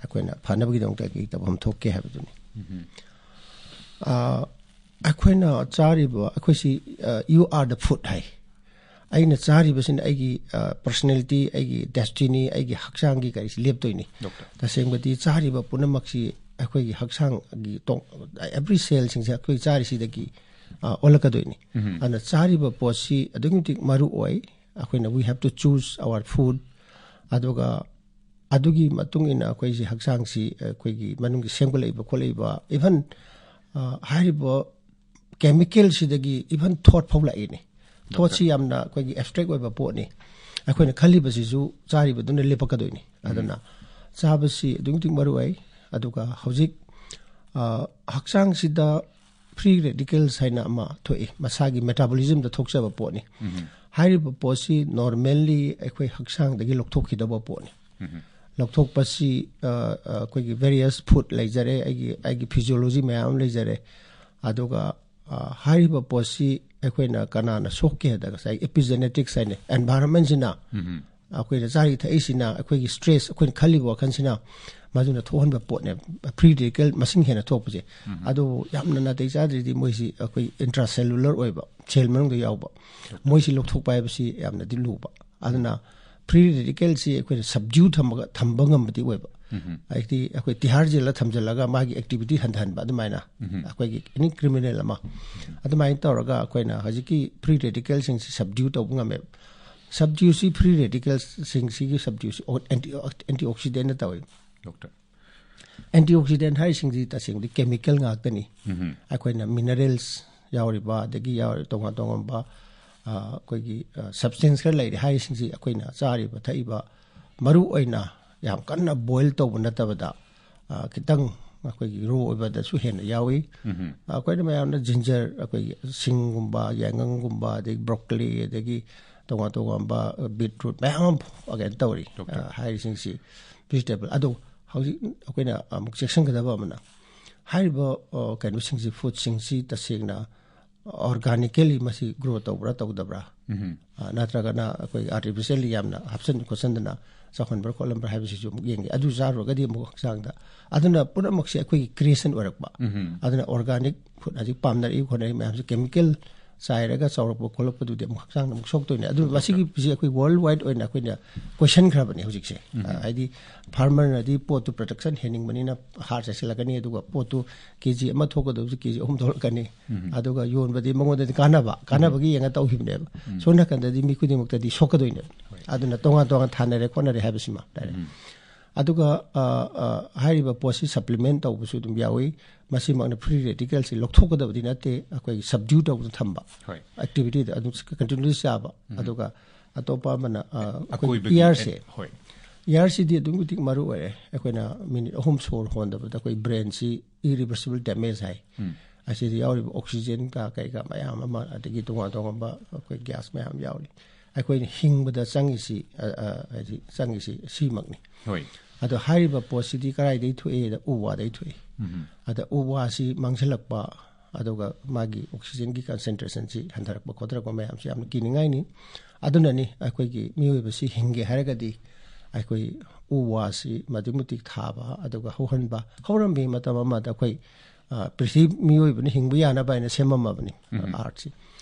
ꯑꯩꯈꯣꯏꯅ ꯐꯅꯕꯒꯤꯗꯃꯛꯇ ꯀꯔꯤ ꯇꯧꯐꯝ ꯊꯣꯛꯀꯦ ꯍꯥꯏꯕꯗꯨꯅꯤ꯫ ꯎꯝ꯫ ꯑ, ꯑꯩꯈꯣꯏꯅ ꯆꯥꯔꯤꯕ, ꯑꯩꯈꯣꯏꯁꯤ, ꯑ, "You are the food" ꯍꯥꯏ꯫ ꯑꯩꯅ ꯆꯥꯔꯤꯕꯁꯤꯅ ꯑꯩꯒꯤ ꯄꯔꯁꯅꯦꯂꯤꯇꯤ, ꯑꯩꯒꯤ ꯗꯦꯁꯇꯤꯅꯤ, ꯑꯩꯒꯤ ꯍꯛꯆꯥꯡꯒꯤ ꯀꯔꯤꯁꯤ ꯂꯦꯞꯇꯣꯏꯅꯤ꯫ ꯗꯣꯛꯇꯔ ꯇꯁꯦꯡꯕꯗꯤ ꯆꯥꯔꯤꯕ ꯄꯨꯝꯅꯃꯛꯁꯤ ꯑꯩꯈꯣꯏꯒꯤ ꯍꯛꯆꯥꯡꯒꯤ ꯇꯣꯡ ꯑꯦꯕ꯭ꯔꯤ ꯁꯦꯜꯁꯤꯡꯁꯦ ꯑꯩꯈꯣꯏ ꯆꯥꯔꯤꯁꯤꯗꯒꯤ ꯑ, ꯑꯣꯜꯂꯛꯀꯗꯣꯏꯅꯤ꯫ ꯑꯗꯨꯅ ꯆꯥꯔꯤꯕ ꯄꯣꯠꯁꯤ ꯑꯗꯨꯛꯀꯤ ꯃꯇꯤꯛ ꯃꯔꯨ ꯑꯣꯏ꯫ ꯑꯩꯈꯣꯏꯅ we have to choose our food꯫ ꯑꯗꯨꯒ ꯑꯗꯨꯒꯤ ꯃꯇꯨꯡ ꯏꯟꯅ ꯑꯩꯈꯣꯏꯁꯤ ꯍꯛꯆꯥꯡꯁꯤ ꯑꯩꯈꯣꯏꯒꯤ ꯃꯅꯨꯡꯒꯤ ꯁꯦꯝꯒꯠꯂꯛꯏꯕ ꯈꯣꯠꯂꯛꯏꯕ, ꯏꯚꯟ ꯍꯥꯏꯔꯤꯕ ꯀꯦꯃꯤꯀꯦꯜꯁꯤꯗꯒꯤ ꯏꯚꯟ ꯊꯣꯠ ꯐꯥꯎ ꯂꯥꯛꯏꯅꯤ꯫ ꯊꯣꯠꯁꯤ ꯌꯥꯝꯅ ꯑꯩꯈꯣꯏꯒꯤ ꯑꯦꯕꯁꯇ꯭ꯔꯦꯛ ꯑꯣꯏꯕ ꯄꯣꯠꯅꯤ꯫ ꯑꯩꯈꯣꯏꯅ ꯈꯜꯂꯤꯕꯁꯤꯁꯨ ꯆꯥꯔꯤꯕꯗꯨꯅ ꯂꯦꯞꯄꯛꯀꯗꯣꯏꯅꯤ꯫ ꯑꯗꯨꯅ ꯆꯥꯕꯁꯤ ꯑꯗꯨꯛꯀꯤ ꯃꯇꯤꯛ ꯃꯔꯨ ꯑꯣꯏ꯫ ꯑꯗꯨꯒ ꯍꯧꯖꯤꯛ ꯑ, ꯍꯛꯆꯥꯡꯁꯤꯗ ꯐ꯭ꯔꯤ ꯔꯦꯗꯤꯀꯦꯜꯁ ꯍꯥꯏꯅ ꯑꯃ ꯊꯣꯛꯏ, ꯃꯁꯥꯒꯤ ꯃꯦꯇꯥꯕꯣꯂꯤꯖꯝꯗ ꯊꯣꯛꯆꯕ ꯄꯣꯠꯅꯤ꯫ ꯍꯥꯏꯔꯤꯕ ꯄꯣꯠꯁꯤ ꯅꯣꯔꯃꯦꯜꯂꯤ ꯑꯩꯈꯣꯏ ꯍꯛꯆꯥꯡꯗꯒꯤ ꯂꯧꯊꯣꯛꯈꯤꯗꯧꯕ ꯄꯣꯠꯅꯤ꯫ ꯂꯧꯊꯣꯛꯄꯁꯤ ꯑ, ꯑ, ꯑꯩꯈꯣꯏꯒꯤ ꯚꯦꯔꯤꯌꯁ ꯐꯨꯗ ꯂꯩꯖꯔꯦ, ꯑꯩꯒꯤ ꯑꯩꯒꯤ ꯐꯤꯖꯤꯌꯣꯂꯣꯖꯤ ꯃꯌꯥꯝ ꯑꯃ ꯂꯩꯖꯔꯦ꯫ ꯑꯗꯨꯒ ꯑ, ꯍꯥꯏꯔꯤꯕ ꯄꯣꯠꯁꯤ ꯑꯩꯈꯣꯏꯅ ꯀꯅꯥꯅ ꯁꯣꯛꯀꯦ ꯍꯥꯏꯗ ꯉꯁꯥꯏ ꯏꯄꯤꯖꯦꯅꯦꯇꯤꯛꯁ ꯍꯥꯏꯅ ꯑꯦꯟꯚꯥꯏꯔꯟꯃꯦꯟꯁꯤꯅ ꯑꯩꯈꯣꯏꯅ ꯆꯥꯔꯤ ꯊꯛꯏꯁꯤꯅ ꯑꯩꯈꯣꯏꯒꯤ ꯁ꯭ꯇ꯭ꯔꯦꯁ ꯑꯩꯈꯣꯏꯅ ꯈꯜꯂꯤꯕ ꯋꯥꯈꯜꯁꯤꯅ ꯃꯗꯨꯅ ꯊꯣꯛꯍꯟꯕ ꯄꯣꯠꯅꯦ꯫ ꯐ꯭ꯔꯤ ꯔꯦꯗꯤꯀꯦꯜ ꯃꯁꯤꯡ ꯍꯦꯟꯅ ꯊꯣꯛꯄꯁꯦ꯫ ꯑꯗꯨꯕꯨ ꯌꯥꯝꯅ ꯅꯥꯇꯩ ꯆꯥꯗ꯭ꯔꯗꯤ ꯃꯣꯏꯁꯤ ꯑꯩꯈꯣꯏ ꯏꯟꯇ꯭ꯔꯥꯁꯦꯂꯨꯂꯔ ꯑꯣꯏꯕ, ꯁꯦꯜ ꯃꯅꯨꯡꯗ ꯌꯥꯎꯕ, ꯃꯣꯏꯁꯤ ꯂꯧꯊꯣꯛꯄ ꯍꯥꯏꯕꯁꯤ ꯌꯥꯝꯅꯗꯤ ꯂꯨꯕ꯫ ꯑꯗꯨꯅ ꯐ꯭ꯔꯤ ꯔꯦꯗꯤꯀꯦꯜꯁꯤ ꯑꯩꯈꯣꯏꯅ ꯁꯕꯗ꯭ꯌꯨ ꯊꯝꯕꯒ ꯊꯝꯕ ꯉꯝꯕꯗꯤ ꯑꯣꯏꯕ꯫ ꯍꯥꯏꯗꯤ ꯑꯩꯈꯣꯏ ꯇꯤꯍꯥꯔ ꯖꯦꯜꯗ ꯊꯝꯖꯤꯜꯂꯒ ꯃꯥꯒꯤ ꯑꯦꯛꯇꯤꯚꯤꯇꯤ ꯍꯟꯊꯍꯟꯕ ꯑꯗꯨꯃꯥꯏꯅ, ꯑꯩꯈꯣꯏꯒꯤ ꯑꯦꯅꯤ ꯀ꯭ꯔꯤꯃꯤꯅꯦꯜ ꯑꯃ ꯑꯗꯨꯃꯥꯏꯅ ꯇꯧꯔꯒ ꯑꯩꯈꯣꯏꯅ ꯍꯧꯖꯤꯛꯀꯤ ꯐ꯭ꯔꯤ ꯔꯦꯗꯤꯀꯦꯜꯁꯤꯡꯁꯤ ꯁꯕꯗ꯭ꯌꯨ ꯇꯧꯕ ꯉꯝꯃꯦꯕ꯫ ꯁꯕꯗ꯭ꯌꯨꯁꯤ ꯐ꯭ꯔꯤ ꯔꯦꯗꯤꯀꯦꯜꯁꯤꯡꯁꯤꯒꯤ ꯁꯕꯗ꯭ꯌꯨꯁꯤ ꯑꯦꯟꯇꯤ ꯑꯦꯟꯇꯤ ꯑꯣꯛꯁꯤꯗꯦꯟꯅ ꯇꯧꯏ꯫ ꯗꯣꯛꯇꯔ ꯑꯦꯟꯇꯤ ꯑꯣꯛꯁꯤꯗꯦꯟ ꯍꯥꯏꯔꯤꯁꯤꯡꯁꯤ ꯇꯁꯦꯡꯕꯗꯤ ꯀꯦꯃꯤꯀꯦꯜ ꯉꯥꯛꯇꯅꯤ꯫ ꯑꯩꯈꯣꯏꯅ ꯃꯤꯅꯔꯦꯜꯁ ꯌꯥꯎꯔꯤꯕ, ꯑꯗꯒꯤ ꯌꯥꯎꯔꯤꯕ ꯇꯣꯉꯥꯟ ꯇꯣꯉꯥꯟꯕ ꯑ, ꯑꯩꯈꯣꯏꯒꯤ ꯁꯕꯁꯇꯦꯟꯁ ꯈꯔ ꯂꯩꯔꯤ ꯍꯥꯏꯔꯤꯁꯤꯡꯁꯤ ꯑꯩꯈꯣꯏꯅ ꯆꯥꯔꯤꯕ ꯊꯛꯏꯕ ꯃꯔꯨ ꯑꯣꯏꯅ ꯌꯥꯝ ꯀꯟꯅ ꯕꯣꯏꯜ ꯇꯧꯕ ꯅꯠꯇꯕꯗ ꯑ, ꯈꯤꯇꯪ ꯑꯩꯈꯣꯏꯒꯤ ꯔꯣ ꯑꯣꯏꯕꯗꯁꯨ ꯍꯦꯟꯅ ꯌꯥꯎꯏ꯫ ꯑꯩꯈꯣꯏꯅ ꯃꯌꯥꯝꯅ ꯖꯤꯟꯖꯔ, ꯑꯩꯈꯣꯏꯒꯤ ꯁꯤꯡꯒꯨꯝꯕ, ꯌꯥꯏꯉꯪꯒꯨꯝꯕ, ꯑꯗꯒꯤ ꯕ꯭ꯔꯣꯀꯂꯤ, ꯑꯗꯒꯤ ꯇꯣꯉꯥꯟ ꯇꯣꯉꯥꯟꯕ ꯕꯤꯠꯔꯨꯠ ꯃꯌꯥꯝ ꯑꯃ ꯀꯩꯅꯣ ꯇꯧꯔꯤ꯫ ꯗꯣꯛꯇꯔ꯫ ꯑ, ꯍꯥꯏꯔꯤꯁꯤꯡꯁꯤ ꯚꯤꯖꯤꯇꯦꯕꯜ꯫ ꯑꯗꯣ ꯍꯧꯖꯤꯛ ꯑꯩꯈꯣꯏꯅ ꯑꯃꯨꯛ ꯆꯦꯛꯁꯤꯟꯒꯗꯕ ꯑꯃꯅ ꯍꯥꯏꯔꯤꯕ ꯑ, ꯀꯩꯅꯣꯁꯤꯡꯁꯤ, ꯐꯨꯗꯁꯤꯡꯁꯤ ꯇꯁꯦꯡꯅ ꯑꯣꯔꯒꯥꯅꯤꯀꯦꯂꯤ ꯃꯁꯤ ꯒ꯭ꯔꯣ ꯇꯧꯕ꯭ꯔꯥ ꯇꯧꯗꯕ꯭ꯔꯥ, ꯑ, ꯅꯠꯇ꯭ꯔꯒꯅ ꯑꯩꯈꯣꯏ ꯑꯥꯔꯇꯤꯐꯤꯁꯤꯌꯦꯜꯂꯤ ꯌꯥꯝꯅ ꯍꯥꯞꯆꯤꯟ ꯈꯣꯠꯆꯤꯟꯗꯅ ꯆꯥꯎꯍꯟꯕ꯭ꯔꯥ ꯈꯣꯠꯂꯝꯕ꯭ꯔꯥ ꯍꯥꯏꯕꯁꯤꯁꯨ ꯑꯃꯨꯛ ꯌꯦꯡꯒꯦ꯫ ꯑꯗꯨ ꯆꯥꯔꯨꯔꯒꯗꯤ ꯑꯃꯨꯛ ꯍꯛꯆꯥꯡꯗ, ꯑꯗꯨꯅ ꯄꯨꯝꯅꯃꯛꯁꯦ ꯑꯩꯈꯣꯏꯒꯤ ꯀ꯭ꯔꯤꯌꯦꯁꯟ ꯑꯣꯏꯔꯛꯄ꯫ ꯑꯗꯨꯅ ꯑꯣꯔꯒꯥꯅꯤꯛ ꯐꯨꯗ ꯍꯧꯖꯤꯛ ꯄꯥꯝꯅꯔꯛꯏ ꯈꯣꯠꯅꯔꯤ ꯃꯌꯥꯝꯁꯦ ꯀꯦꯃꯤꯀꯦꯜ ꯆꯥꯏꯔꯒ ꯆꯥꯎꯔꯛꯄ ꯈꯣꯠꯂꯛꯄꯗꯨꯗꯤ ꯑꯃꯨꯛ ꯍꯛꯆꯥꯡꯗ ꯑꯃꯨꯛ ꯁꯣꯛꯇꯣꯏꯅꯦ꯫ ꯑꯗꯨ ꯃꯁꯤꯒꯤ ꯐꯤꯁꯦ ꯑꯩꯈꯣꯏ ꯋꯥꯔꯜ ꯋꯥꯏꯗ ꯑꯣꯏꯅ ꯑꯩꯈꯣꯏꯅ ꯀꯣꯏꯁꯟꯈ꯭ꯔꯕꯅꯦ ꯍꯧꯖꯤꯛꯁꯦ꯫ ꯎꯝ꯫ ꯑ, ꯍꯥꯏꯗꯤ ꯐꯥꯔꯃꯔꯅꯗꯤ ꯄꯣꯠꯇꯨ ꯄ꯭ꯔꯗꯛꯁꯟ ꯍꯦꯟꯅꯤꯡꯕꯅꯤꯅ ꯍꯥꯔ ꯆꯥꯏꯁꯤꯜꯂꯛꯀꯅꯤ, ꯑꯗꯨꯒ ꯄꯣꯠꯇꯨ ꯀꯦ ꯖꯤ ꯑꯃ ꯊꯣꯛꯀꯗꯕꯁꯨ ꯀꯦ ꯖꯤ ꯑꯍꯨꯝ ꯊꯣꯛꯂꯛꯀꯅꯤ꯫ ꯎꯝ꯫ ꯑꯗꯨꯒ ꯌꯣꯟꯕꯗꯤ ꯃꯉꯣꯟꯗꯗꯤ ꯀꯥꯟꯅꯕ, ꯀꯥꯟꯅꯕꯒꯤ ꯌꯦꯡꯉ ꯇꯧꯈꯤꯕꯅꯦꯕ꯫ ꯎꯝ꯫ ꯁꯣꯝ ꯅꯥꯀꯟꯗꯗꯤ ꯃꯤ ꯈꯨꯗꯤꯡꯃꯛꯇꯗꯤ ꯁꯣꯛꯀꯗꯣꯏꯅꯦꯕ꯫ ꯍꯣꯏ꯫ ꯑꯗꯨꯅ ꯇꯣꯉꯥꯟ ꯇꯣꯉꯥꯟ ꯊꯥꯅꯔꯦ ꯈꯣꯠꯅꯔꯦ ꯍꯥꯏꯕꯁꯤꯃ ꯂꯩꯔꯦ꯫ ꯎꯝ꯫ ꯑꯗꯨꯒ, ꯑ, ꯑ, ꯍꯥꯏꯔꯤꯕ ꯄꯣꯠꯁꯤ ꯁꯄ꯭ꯂꯤꯃꯦꯟ ꯇꯧꯕꯁꯨ ꯑꯗꯨꯝ ꯌꯥꯎꯏ꯫ ꯃꯁꯤꯃꯛꯅ ꯐ꯭ꯔꯤ ꯔꯦꯗꯤꯀꯦꯜꯁꯤ ꯂꯧꯊꯣꯛꯀꯗꯕꯗꯤ ꯅꯠꯇꯦ, ꯑꯩꯈꯣꯏꯒꯤ ꯁꯕꯗ꯭ꯌꯨ ꯇꯧꯗꯅ ꯊꯝꯕ꯫ ꯍꯣꯏ꯫ ꯑꯦꯛꯇꯤꯚꯤꯇꯤꯗ ꯑꯗꯨꯝ ꯀꯟꯇꯤꯅ꯭ꯌꯨꯁ ꯆꯥꯕ꯫ ꯎꯝ꯫ ꯑꯗꯨꯒ ꯑꯇꯣꯞꯄ ꯑꯃꯅ, ꯑ, ꯑꯩꯈꯣꯏ ꯑꯀꯣꯏꯕꯒꯤ ꯏꯌꯥꯔꯁꯦ꯫ ꯑꯦ-, ꯍꯣꯏ꯫ ꯏꯌꯥꯔꯁꯤꯗꯤ ꯑꯗꯨꯛꯀꯤ ꯃꯇꯤꯛ ꯃꯔꯨ ꯑꯣꯏꯔꯦ꯫ ꯑꯩꯈꯣꯏꯅ ꯃꯤꯅꯤꯠ ꯑꯍꯨꯝ ꯁꯣꯔ ꯍꯣꯟꯗꯕꯗ ꯑꯩꯈꯣꯏ ꯕ꯭ꯔꯦꯟꯁꯤ ꯏꯔꯤꯚꯔꯁꯤꯕꯜ ꯗꯦꯃꯦꯖ ꯍꯥꯏ꯫ ꯎꯝ꯫ ꯑꯁꯤꯗ ꯌꯥꯎꯔꯤꯕ ꯑꯣꯛꯁꯤꯖꯦꯟ ꯀ ꯀꯩꯀꯥ ꯃꯌꯥꯝ ꯑꯃ, ꯑꯗꯒꯤ ꯇꯣꯉꯥꯟ ꯇꯣꯉꯥꯟꯕ ꯑꯩꯈꯣꯏ ꯒ꯭ꯌꯥꯁ ꯃꯌꯥꯝ ꯌꯥꯎꯔꯤ꯫ ꯑꯩꯈꯣꯏꯅ ꯍꯤꯡꯕꯗ ꯆꯪꯉꯤꯁꯤ, ꯑ, ꯑ, ꯍꯥꯏꯗꯤ ꯆꯪꯉꯤꯁꯤ ꯁꯤꯃꯛꯅꯤ꯫ ꯍꯣꯏ꯫ ꯑꯗꯣ ꯍꯥꯏꯔꯤꯕ ꯄꯣꯠꯁꯤꯗꯤ ꯀꯗꯥꯏꯗꯒꯤ ꯊꯣꯛꯏꯗ? ꯎ ꯋꯥꯗꯒꯤ ꯊꯣꯛꯏ꯫ ꯎꯝ꯫ ꯑꯗ ꯎ ꯋꯥꯁꯤ ꯃꯥꯡꯁꯤꯜꯂꯛꯄ, ꯑꯗꯨꯒ ꯃꯥꯒꯤ ꯑꯣꯛꯁꯤꯖꯦꯟꯒꯤ ꯀꯟꯁꯦꯟꯇ꯭ꯔꯦꯁꯟꯁꯤ ꯍꯟꯊꯔꯛꯄ ꯈꯣꯠꯊꯔꯛꯄ ꯃꯌꯥꯝꯁꯤ ꯌꯥꯝꯅ ꯀꯤꯅꯤꯡꯉꯥꯏꯅꯤ꯫ ꯑꯗꯨꯅꯅꯤ ꯑꯩꯈꯣꯏꯒꯤ ꯃꯤꯑꯣꯏꯕꯁꯤ ꯍꯤꯡꯒꯦ ꯍꯥꯏꯔꯒꯗꯤ ꯑꯩꯈꯣꯏ ꯎ ꯋꯥꯁꯤ ꯃꯇꯤꯛ ꯃꯇꯤꯛ ꯊꯥꯕ, ꯑꯗꯨꯒ ꯍꯧꯍꯟꯕ, ꯍꯧꯔꯝꯃꯤ ꯃꯇꯝ ꯑꯃꯗ ꯑꯩꯈꯣꯏ, ꯑ, ꯄ꯭ꯔꯤꯊꯤꯕꯤ ꯃꯤꯑꯣꯏꯕꯅ ꯍꯤꯡꯕ ꯌꯥꯅꯕ ꯍꯥꯏꯅ ꯁꯦꯝꯃꯝꯃꯕꯅꯤ, ꯎꯝ꯫ ꯑꯥꯔꯠꯁꯤ꯫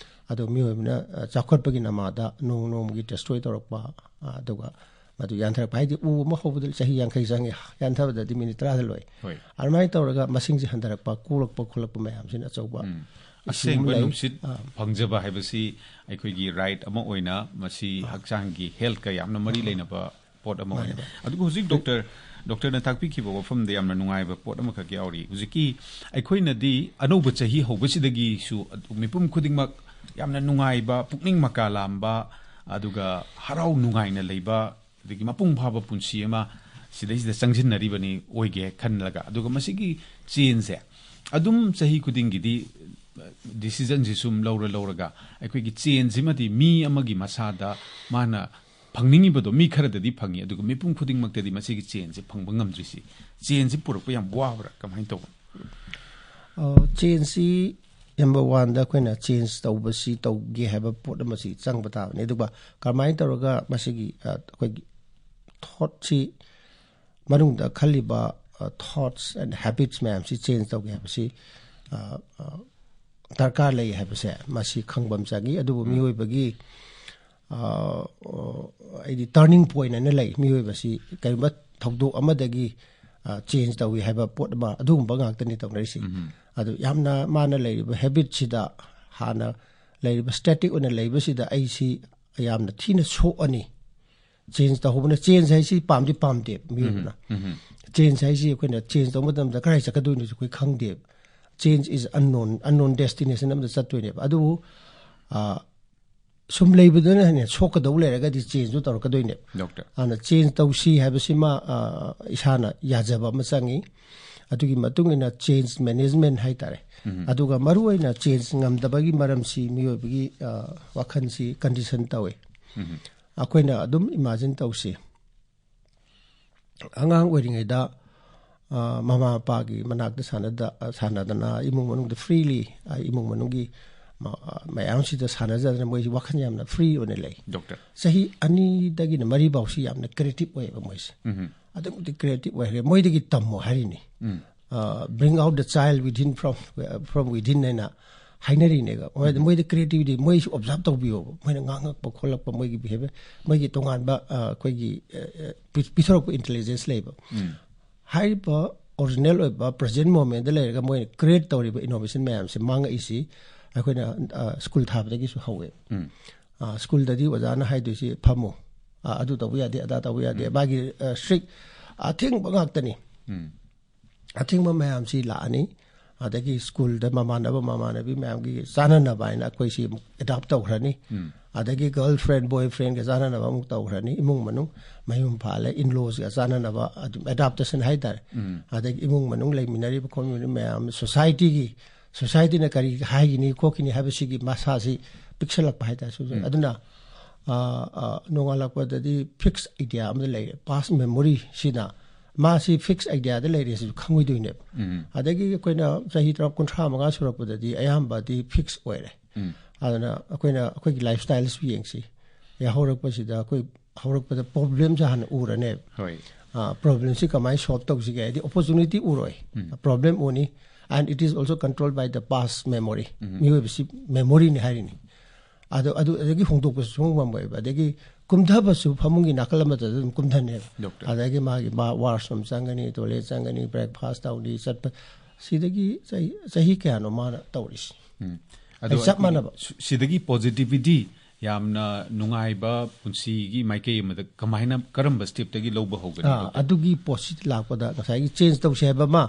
ꯑꯗꯣ ꯃꯤꯑꯣꯏꯕꯅ, ꯑ, ꯆꯥꯎꯈꯠꯄꯒꯤ ꯅꯃꯥꯗ ꯅꯣꯡ ꯅꯣꯡꯃꯒꯤ ꯗꯤꯁꯇ꯭ꯔꯣꯏ ꯇꯧꯔꯛꯄ, ꯑ, ꯑꯗꯨꯒ ꯃꯗꯨ ꯌꯥꯟꯊꯔꯛꯄ ꯍꯥꯏꯗꯤ ꯎ ꯑꯃ ꯍꯧꯕꯗ ꯆꯍꯤ ꯌꯥꯡꯈꯩ ꯆꯪꯉꯤ, ꯌꯥꯟꯊꯕꯗꯗꯤ ꯃꯤꯅꯤꯠ ꯇꯔꯥꯗ ꯂꯣꯏ꯫ ꯍꯣꯏ꯫ ꯑꯗꯨꯃꯥꯏꯅ ꯇꯧꯔꯒ ꯃꯁꯤꯡꯁꯦ ꯍꯟꯊꯔꯛꯄ, ꯀꯣꯛꯂꯛꯄ ꯈꯣꯠꯂꯛꯄ ꯃꯌꯥꯝꯁꯤꯅ ꯑꯆꯧꯕ ꯎꯝ꯫ ꯏꯁꯨ ꯑꯃ ꯑꯁꯦꯡꯕ ꯂꯩ꯫ ꯅꯨꯡꯁꯤꯠ ꯑꯥ꯫ ꯐꯪꯖꯕ ꯍꯥꯏꯕꯁꯤ ꯑꯩꯈꯣꯏꯒꯤ ꯔꯥꯏꯠ ꯑꯃ ꯑꯣꯏꯅ ꯃꯁꯤ ꯍꯛꯆꯥꯡꯒꯤ ꯍꯦꯜꯠꯀ ꯌꯥꯝꯅ ꯃꯔꯤ ꯂꯩꯅꯕ ꯄꯣꯠ ꯑꯃ ꯃꯥꯅꯦ, ꯑꯣꯏꯅ꯫ ꯃꯥꯅꯦ꯫ ꯑꯗꯨꯒ ꯍꯧꯖꯤꯛ ꯗꯣꯛꯇꯔ, ꯗꯣꯛꯇꯔꯅ ꯇꯥꯛꯄꯤꯈꯤꯕ ꯋꯥꯐꯝꯗ ꯌꯥꯝꯅ ꯅꯨꯡꯉꯥꯏꯕ ꯄꯣꯠ ꯑꯃꯈꯛ ꯌꯥꯎꯔꯤ꯫ ꯍꯧꯖꯤꯛꯀꯤ ꯑꯩꯈꯣꯏꯅꯗꯤ ꯑꯅꯧꯕ ꯆꯍꯤ ꯍꯧꯕꯁꯤꯗꯒꯤꯁꯨ ꯃꯤꯄꯨꯝ ꯈꯨꯗꯤꯡꯃꯛ ꯌꯥꯝꯅ ꯅꯨꯡꯉꯥꯏꯕ, ꯄꯨꯛꯅꯤꯡ ꯃꯀꯥ ꯂꯥꯝꯕ, ꯑꯗꯨꯒ ꯍꯔꯥꯎ ꯅꯨꯡꯉꯥꯏꯅ ꯂꯩꯕ, ꯑꯗꯒꯤ ꯃꯄꯨꯡ ꯐꯥꯕ ꯄꯨꯟꯁꯤ ꯑꯃ ꯁꯤꯗꯩꯁꯤꯗ ꯆꯪꯁꯤꯟꯅꯔꯤꯕꯅꯤ ꯑꯣꯏꯒꯦ ꯈꯜꯂꯒ꯫ ꯑꯗꯨꯒ ꯃꯁꯤꯒꯤ ꯆꯦꯟꯁꯦ ꯑꯗꯨꯝ ꯆꯍꯤ ꯈꯨꯗꯤꯡꯒꯤꯗꯤ ꯗꯤꯁꯤꯖꯟꯁꯤ ꯁꯨꯝ ꯂꯧꯔ ꯂꯧꯔꯒ ꯑꯩꯈꯣꯏꯒꯤ ꯆꯦꯟꯁꯤꯃꯗꯤ ꯃꯤ ꯑꯃꯒꯤ ꯃꯁꯥꯗ ꯃꯥꯅ ꯐꯪꯅꯤꯡꯉꯤꯕꯗꯣ ꯃꯤ ꯈꯔꯗꯗꯤ ꯐꯪꯉꯤ, ꯑꯗꯨꯒ ꯃꯤꯄꯨꯝ ꯈꯨꯗꯤꯡꯃꯛꯇꯗꯤ ꯃꯁꯤꯒꯤ ꯆꯦꯟꯁꯤ ꯐꯪꯕ ꯉꯝꯗ꯭ꯔꯤꯁꯤ, ꯆꯦꯟꯁꯤ ꯄꯨꯔꯛꯄ ꯌꯥꯝ ꯋꯥꯕ꯭ꯔꯥ? ꯀꯃꯥꯏꯅ ꯇꯧꯕ? ꯑ, ꯆꯦꯟꯁꯤ ꯅꯝꯕꯔ ꯋꯥꯟꯗ ꯑꯩꯈꯣꯏꯅ ꯆꯦꯟꯖ ꯇꯧꯕꯁꯤ, ꯇꯧꯒꯦ ꯍꯥꯏꯕ ꯄꯣꯠ ꯑꯃꯁꯤ ꯆꯪꯕ ꯇꯥꯕꯅꯤ꯫ ꯑꯗꯨꯒ ꯀꯔꯝꯍꯥꯏꯅ ꯇꯧꯔꯒ ꯃꯁꯤꯒꯤ, ꯑ, ꯑꯩꯈꯣꯏꯒꯤ ꯊꯣꯠꯁꯤ ꯃꯅꯨꯡꯗ ꯈꯜꯂꯤꯕ, ꯑ, thoughts and habits ꯃꯌꯥꯝꯁꯤ ꯆꯦꯟꯖ ꯇꯧꯒꯦ ꯍꯥꯏꯕꯁꯤ, ꯑ, ꯑ, ꯗꯔꯀꯥꯔ ꯂꯩ ꯍꯥꯏꯕꯁꯦ ꯃꯁꯤ ꯈꯪꯕ ꯑꯃ ꯆꯪꯉꯤ꯫ ꯑꯗꯨꯕꯨ ꯃꯤꯑꯣꯏꯕꯒꯤ, ꯑ, ꯑ, ꯑꯩꯗꯤ turning point ꯍꯥꯏꯅ ꯂꯩ꯫ ꯃꯤꯑꯣꯏꯕꯁꯤ ꯀꯔꯤꯒꯨꯝꯕ ꯊꯧꯗꯣꯛ ꯑꯃꯗꯒꯤ, ꯑ, change ꯇꯧꯏ ꯍꯥꯏꯕ ꯄꯣꯠ ꯑꯃ, ꯑꯗꯨꯒꯨꯝꯕ ꯉꯥꯛꯇꯅꯤ ꯇꯧꯅꯔꯤꯁꯤ꯫ ꯑꯗꯨ ꯌꯥꯝꯅ ꯃꯥꯅ ꯂꯩꯔꯤꯕ habitꯁꯤꯗ, ꯍꯥꯟꯅ ꯂꯩꯔꯤꯕ static ꯑꯣꯏꯅ ꯂꯩꯕꯁꯤꯗ ꯑꯩꯁꯤ ꯌꯥꯝꯅ ꯊꯤꯅ ꯁꯣꯛꯑꯅꯤ꯫ Change ꯇꯧꯍꯧꯕꯅ, change ꯍꯥꯏꯁꯤ ꯄꯥꯝꯗꯤ ꯄꯥꯝꯗꯦ ꯃꯤꯑꯣꯏꯕꯅ꯫ Change ꯍꯥꯏꯁꯤ ꯑꯩꯈꯣꯏꯅ change ꯇꯧꯕ ꯃꯇꯝꯗ ꯀꯗꯥꯏ ꯆꯠꯀꯗꯣꯏꯅꯣꯁꯨ ꯑꯩꯈꯣꯏ ꯈꯪꯗꯦꯕ꯫ Change is unknown, unknown destination ꯑꯃꯗ ꯆꯠꯇꯣꯏꯅꯦꯕ꯫ ꯑꯗꯨꯕꯨ, ꯑ, ꯁꯨꯝ ꯂꯩꯕꯗꯨꯅ ꯍꯦꯟꯅ ꯁꯣꯛꯀꯗꯧ ꯂꯩꯔꯒꯗꯤ changeꯗꯨ ꯇꯧꯔꯛꯀꯗꯣꯏꯅꯦꯕ꯫ ꯗꯣꯛꯇꯔ꯫ ꯑꯗꯨꯅ change ꯇꯧꯁꯤ ꯍꯥꯏꯕꯁꯤꯃ, ꯑ, ꯏꯁꯥꯅ ꯌꯥꯖꯕ ꯑꯃ ꯆꯪꯉꯤ꯫ ꯑꯗꯨꯒꯤ ꯃꯇꯨꯡ ꯏꯟꯅ change management ꯍꯥꯏꯇꯥꯔꯦ꯫ ꯑꯗꯨꯒ ꯃꯔꯨꯑꯣꯏꯅ change ꯉꯝꯗꯕꯒꯤ ꯃꯔꯝꯁꯤ ꯃꯤꯑꯣꯏꯕꯒꯤ, ꯑ, ꯋꯥꯈꯜꯁꯤ condition ꯇꯧꯋꯤ꯫ ꯑꯩꯈꯣꯏꯅ ꯑꯗꯨꯝ imagine ꯇꯧꯁꯤ꯫ ꯑꯉꯥꯡ ꯑꯣꯏꯔꯤꯉꯩꯗ, ꯑ, ꯃꯃꯥ ꯃꯄꯥꯒꯤ ꯃꯅꯥꯛꯇ ꯁꯥꯟꯅꯗ-, ꯁꯥꯟꯅꯗꯅ ꯏꯃꯨꯡ ꯃꯅꯨꯡꯗ freely, ꯑ, ꯏꯃꯨꯡ ꯃꯅꯨꯡꯒꯤ ꯃ-, ꯑ, ꯃꯌꯥꯝꯁꯤꯗ ꯁꯥꯟꯅꯖꯗꯅ ꯃꯣꯏꯁꯤ ꯋꯥꯈꯜ ꯌꯥꯝꯅ free ꯑꯣꯏꯅ ꯂꯩ꯫ ꯗꯣꯛꯇꯔ꯫ ꯆꯍꯤ ꯑꯅꯤꯗꯒꯤꯅ ꯃꯔꯤ ꯐꯥꯎꯁꯤ ꯌꯥꯝꯅ creative ꯑꯣꯏꯌꯦꯕ ꯃꯣꯏꯁꯦ꯫ ꯑꯗꯨꯛ ꯃꯇꯤꯛ creative ꯑꯣꯏꯈ꯭ꯔꯦ꯫ ꯃꯣꯏꯗꯒꯤ ꯇꯝꯃꯣ ꯍꯥꯏꯔꯤꯅꯤ꯫ ꯑ, bring out the child within from, from within ꯍꯥꯏꯅ ꯍꯥꯏꯅꯔꯤꯅꯦꯕ꯫ ꯃꯣꯏꯗ, ꯃꯣꯏꯗ creativity, ꯃꯣꯏꯁꯨ observe ꯇꯧꯕꯤꯌꯣꯕ꯫ ꯃꯣꯏꯅ ꯉꯥꯡꯉꯛꯄ ꯈꯣꯠꯂꯛꯄ, ꯃꯣꯏꯒꯤ behavior, ꯃꯣꯏꯒꯤ ꯇꯣꯉꯥꯟꯕ, ꯑ, ꯑꯩꯈꯣꯏꯒꯤ, ꯑ, ꯑ, ꯄꯤ-, ꯄꯤꯊꯣꯔꯛꯄ intelligence ꯂꯩꯕ꯫ ꯍꯥꯏꯔꯤꯕ original ꯑꯣꯏꯕ present momentꯗ ꯂꯩꯔꯒ ꯃꯣꯏꯅ create ꯇꯧꯔꯤꯕ innovation ꯃꯌꯥꯝꯁꯦ ꯃꯥꯡꯉꯛꯏꯁꯤ ꯑꯩꯈꯣꯏꯅ, ꯑ, school ꯊꯥꯕꯗꯒꯤꯁꯨ ꯍꯧꯋꯦ꯫ ꯑ, schoolꯗꯗꯤ ꯑꯣꯖꯥꯅ ꯍꯥꯏꯗꯣꯏꯁꯤ, "ꯐꯝꯃꯨ, ꯑ, ꯑꯗꯨ ꯇꯧꯕ ꯌꯥꯗꯦ, ꯑꯗꯥ ꯇꯧꯕ ꯌꯥꯗꯦ", ꯃꯥꯒꯤ, ꯑ, strict ꯑꯊꯤꯡꯕ ꯉꯥꯛꯇꯅꯤ꯫ ꯑꯊꯤꯡꯕ ꯃꯌꯥꯝꯁꯤ ꯂꯥꯛꯑꯅꯤ꯫ ꯑꯗꯒꯤ schoolꯗ ꯃꯃꯥꯟꯅꯕ ꯃꯃꯥꯟꯅꯕꯤ ꯃꯌꯥꯝꯒꯤ ꯆꯥꯟꯅꯅꯕ ꯍꯥꯏꯅ ꯑꯩꯈꯣꯏꯁꯤ ꯑꯃꯨꯛ adopt ꯇꯧꯈ꯭ꯔꯅꯤ꯫ ꯑꯗꯒꯤ girlfriend boyfriendꯒ ꯆꯥꯟꯅꯅꯕ ꯑꯃꯨꯛ ꯇꯧꯈ꯭ꯔꯅꯤ꯫ ꯏꯃꯨꯡ ꯃꯅꯨꯡ ꯃꯌꯨꯝ ꯄꯥꯜꯂꯦ, in-lawsꯒ ꯆꯥꯟꯅꯅꯕ ꯑꯗꯨꯝ adaptation ꯍꯥꯏꯇꯥꯔꯦ꯫ ꯑꯗꯒꯤ ꯏꯃꯨꯡ ꯃꯅꯨꯡ ꯂꯩꯃꯤꯟꯅꯔꯤꯕ ꯈꯣꯠꯃꯤꯟꯅꯔꯤꯕ ꯃꯌꯥꯝ, societyꯒꯤ, societyꯅ ꯀꯔꯤ ꯍꯥꯏꯒꯅꯤ ꯈꯣꯠꯀꯅꯤ ꯍꯥꯏꯕꯁꯤꯒꯤ ꯃꯁꯥꯁꯤ ꯄꯤꯛꯁꯜꯂꯛꯄ ꯍꯥꯏꯇꯥꯔꯦ꯫ ꯑꯗꯨꯅ, ꯑ, ꯑ, ꯅꯣꯡꯉꯥꯜꯂꯛꯄꯗꯗꯤ fixed idea ꯑꯃꯗ ꯂꯩꯔꯦ꯫ Past memoryꯁꯤꯅ ꯃꯥꯁꯤ fixed ideaꯗ ꯂꯩꯔꯦ ꯁꯤꯁꯨ ꯈꯪꯉꯣꯏꯗꯣꯏꯅꯦꯕ꯫ ꯑꯗꯒꯤ ꯑꯩꯈꯣꯏꯅ ꯆꯍꯤ ꯇꯔꯥ, ꯀꯨꯟꯊ꯭ꯔꯥ ꯃꯉꯥ ꯁꯨꯔꯛꯄꯗꯗꯤ ꯑꯌꯥꯝꯕꯗꯤ fix ꯑꯣꯏꯔꯦ꯫ ꯑꯗꯨꯅ ꯑꯩꯈꯣꯏꯅ ꯑꯩꯈꯣꯏꯒꯤ lifestyleꯁꯨ ꯌꯦꯡꯁꯤ꯫ ꯌꯥꯍꯧꯔꯛꯄꯁꯤꯗ ꯑꯩꯈꯣꯏ ꯍꯧꯔꯛꯄꯗ problemꯁꯦ ꯍꯥꯟꯅ ꯎꯔꯅꯦꯕ꯫ ꯍꯣꯏ꯫ ꯑ, problemꯁꯤ ꯀꯃꯥꯏꯅ solve ꯇꯧꯁꯤꯒꯦ ꯍꯥꯏꯗꯤ opportunity ꯎꯔꯣꯏ꯫ Problem ꯎꯅꯤ꯫ And it is also controlled by the past memory. ꯃꯤꯑꯣꯏꯕꯁꯤ memoryꯅꯤ ꯍꯥꯏꯔꯤꯅꯤ꯫ ꯑꯗꯣ ꯑꯗꯨ ꯑꯗꯒꯤ ꯍꯣꯡꯗꯣꯛꯄꯁꯨ ꯁꯨꯡꯉꯝ ꯉꯝꯃꯣꯏꯕ꯫ ꯑꯗꯒꯤ ꯀꯨꯝꯊꯕꯁꯨ ꯐꯃꯨꯡꯒꯤ ꯅꯥꯀꯜ ꯑꯃꯗ ꯑꯗꯨꯝ ꯀꯨꯝꯊꯅꯦꯕ꯫ Doctor. ꯑꯗꯒꯤ ꯃꯥꯒꯤ ꯃꯥ washroom ꯆꯪꯒꯅꯤ, toilet ꯆꯪꯒꯅꯤ, breakfast ꯇꯧꯅꯤ, ꯆꯠꯄ꯫ ꯁꯤꯗꯒꯤ ꯆꯍꯤ ꯆꯍꯤ ꯀꯌꯥꯅꯣ ꯃꯥꯅ ꯇꯧꯔꯤꯁꯤ? ꯑꯗꯣ ꯑꯩ ꯆꯞ ꯑꯩꯈꯣꯏꯒꯤ ꯃꯥꯟꯅꯕ꯫ ꯁꯤ- ꯁꯤꯗꯒꯤ positivity, ꯌꯥꯝꯅ ꯅꯨꯡꯉꯥꯏꯕ ꯄꯨꯟꯁꯤꯒꯤ ꯃꯥꯏꯀꯩ ꯑꯃꯗ ꯀꯃꯥꯏꯅ, ꯀꯔꯝꯕ stepꯇꯒꯤ ꯂꯧꯕ ꯍꯧꯒꯅꯤ? ꯑꯥ, ꯑꯗꯨꯒꯤ ꯄꯣꯠꯁꯤ ꯂꯥꯛꯄꯗ ꯉꯁꯥꯏꯒꯤ change ꯇꯧꯁꯦ ꯍꯥꯏꯕ ꯑꯃ,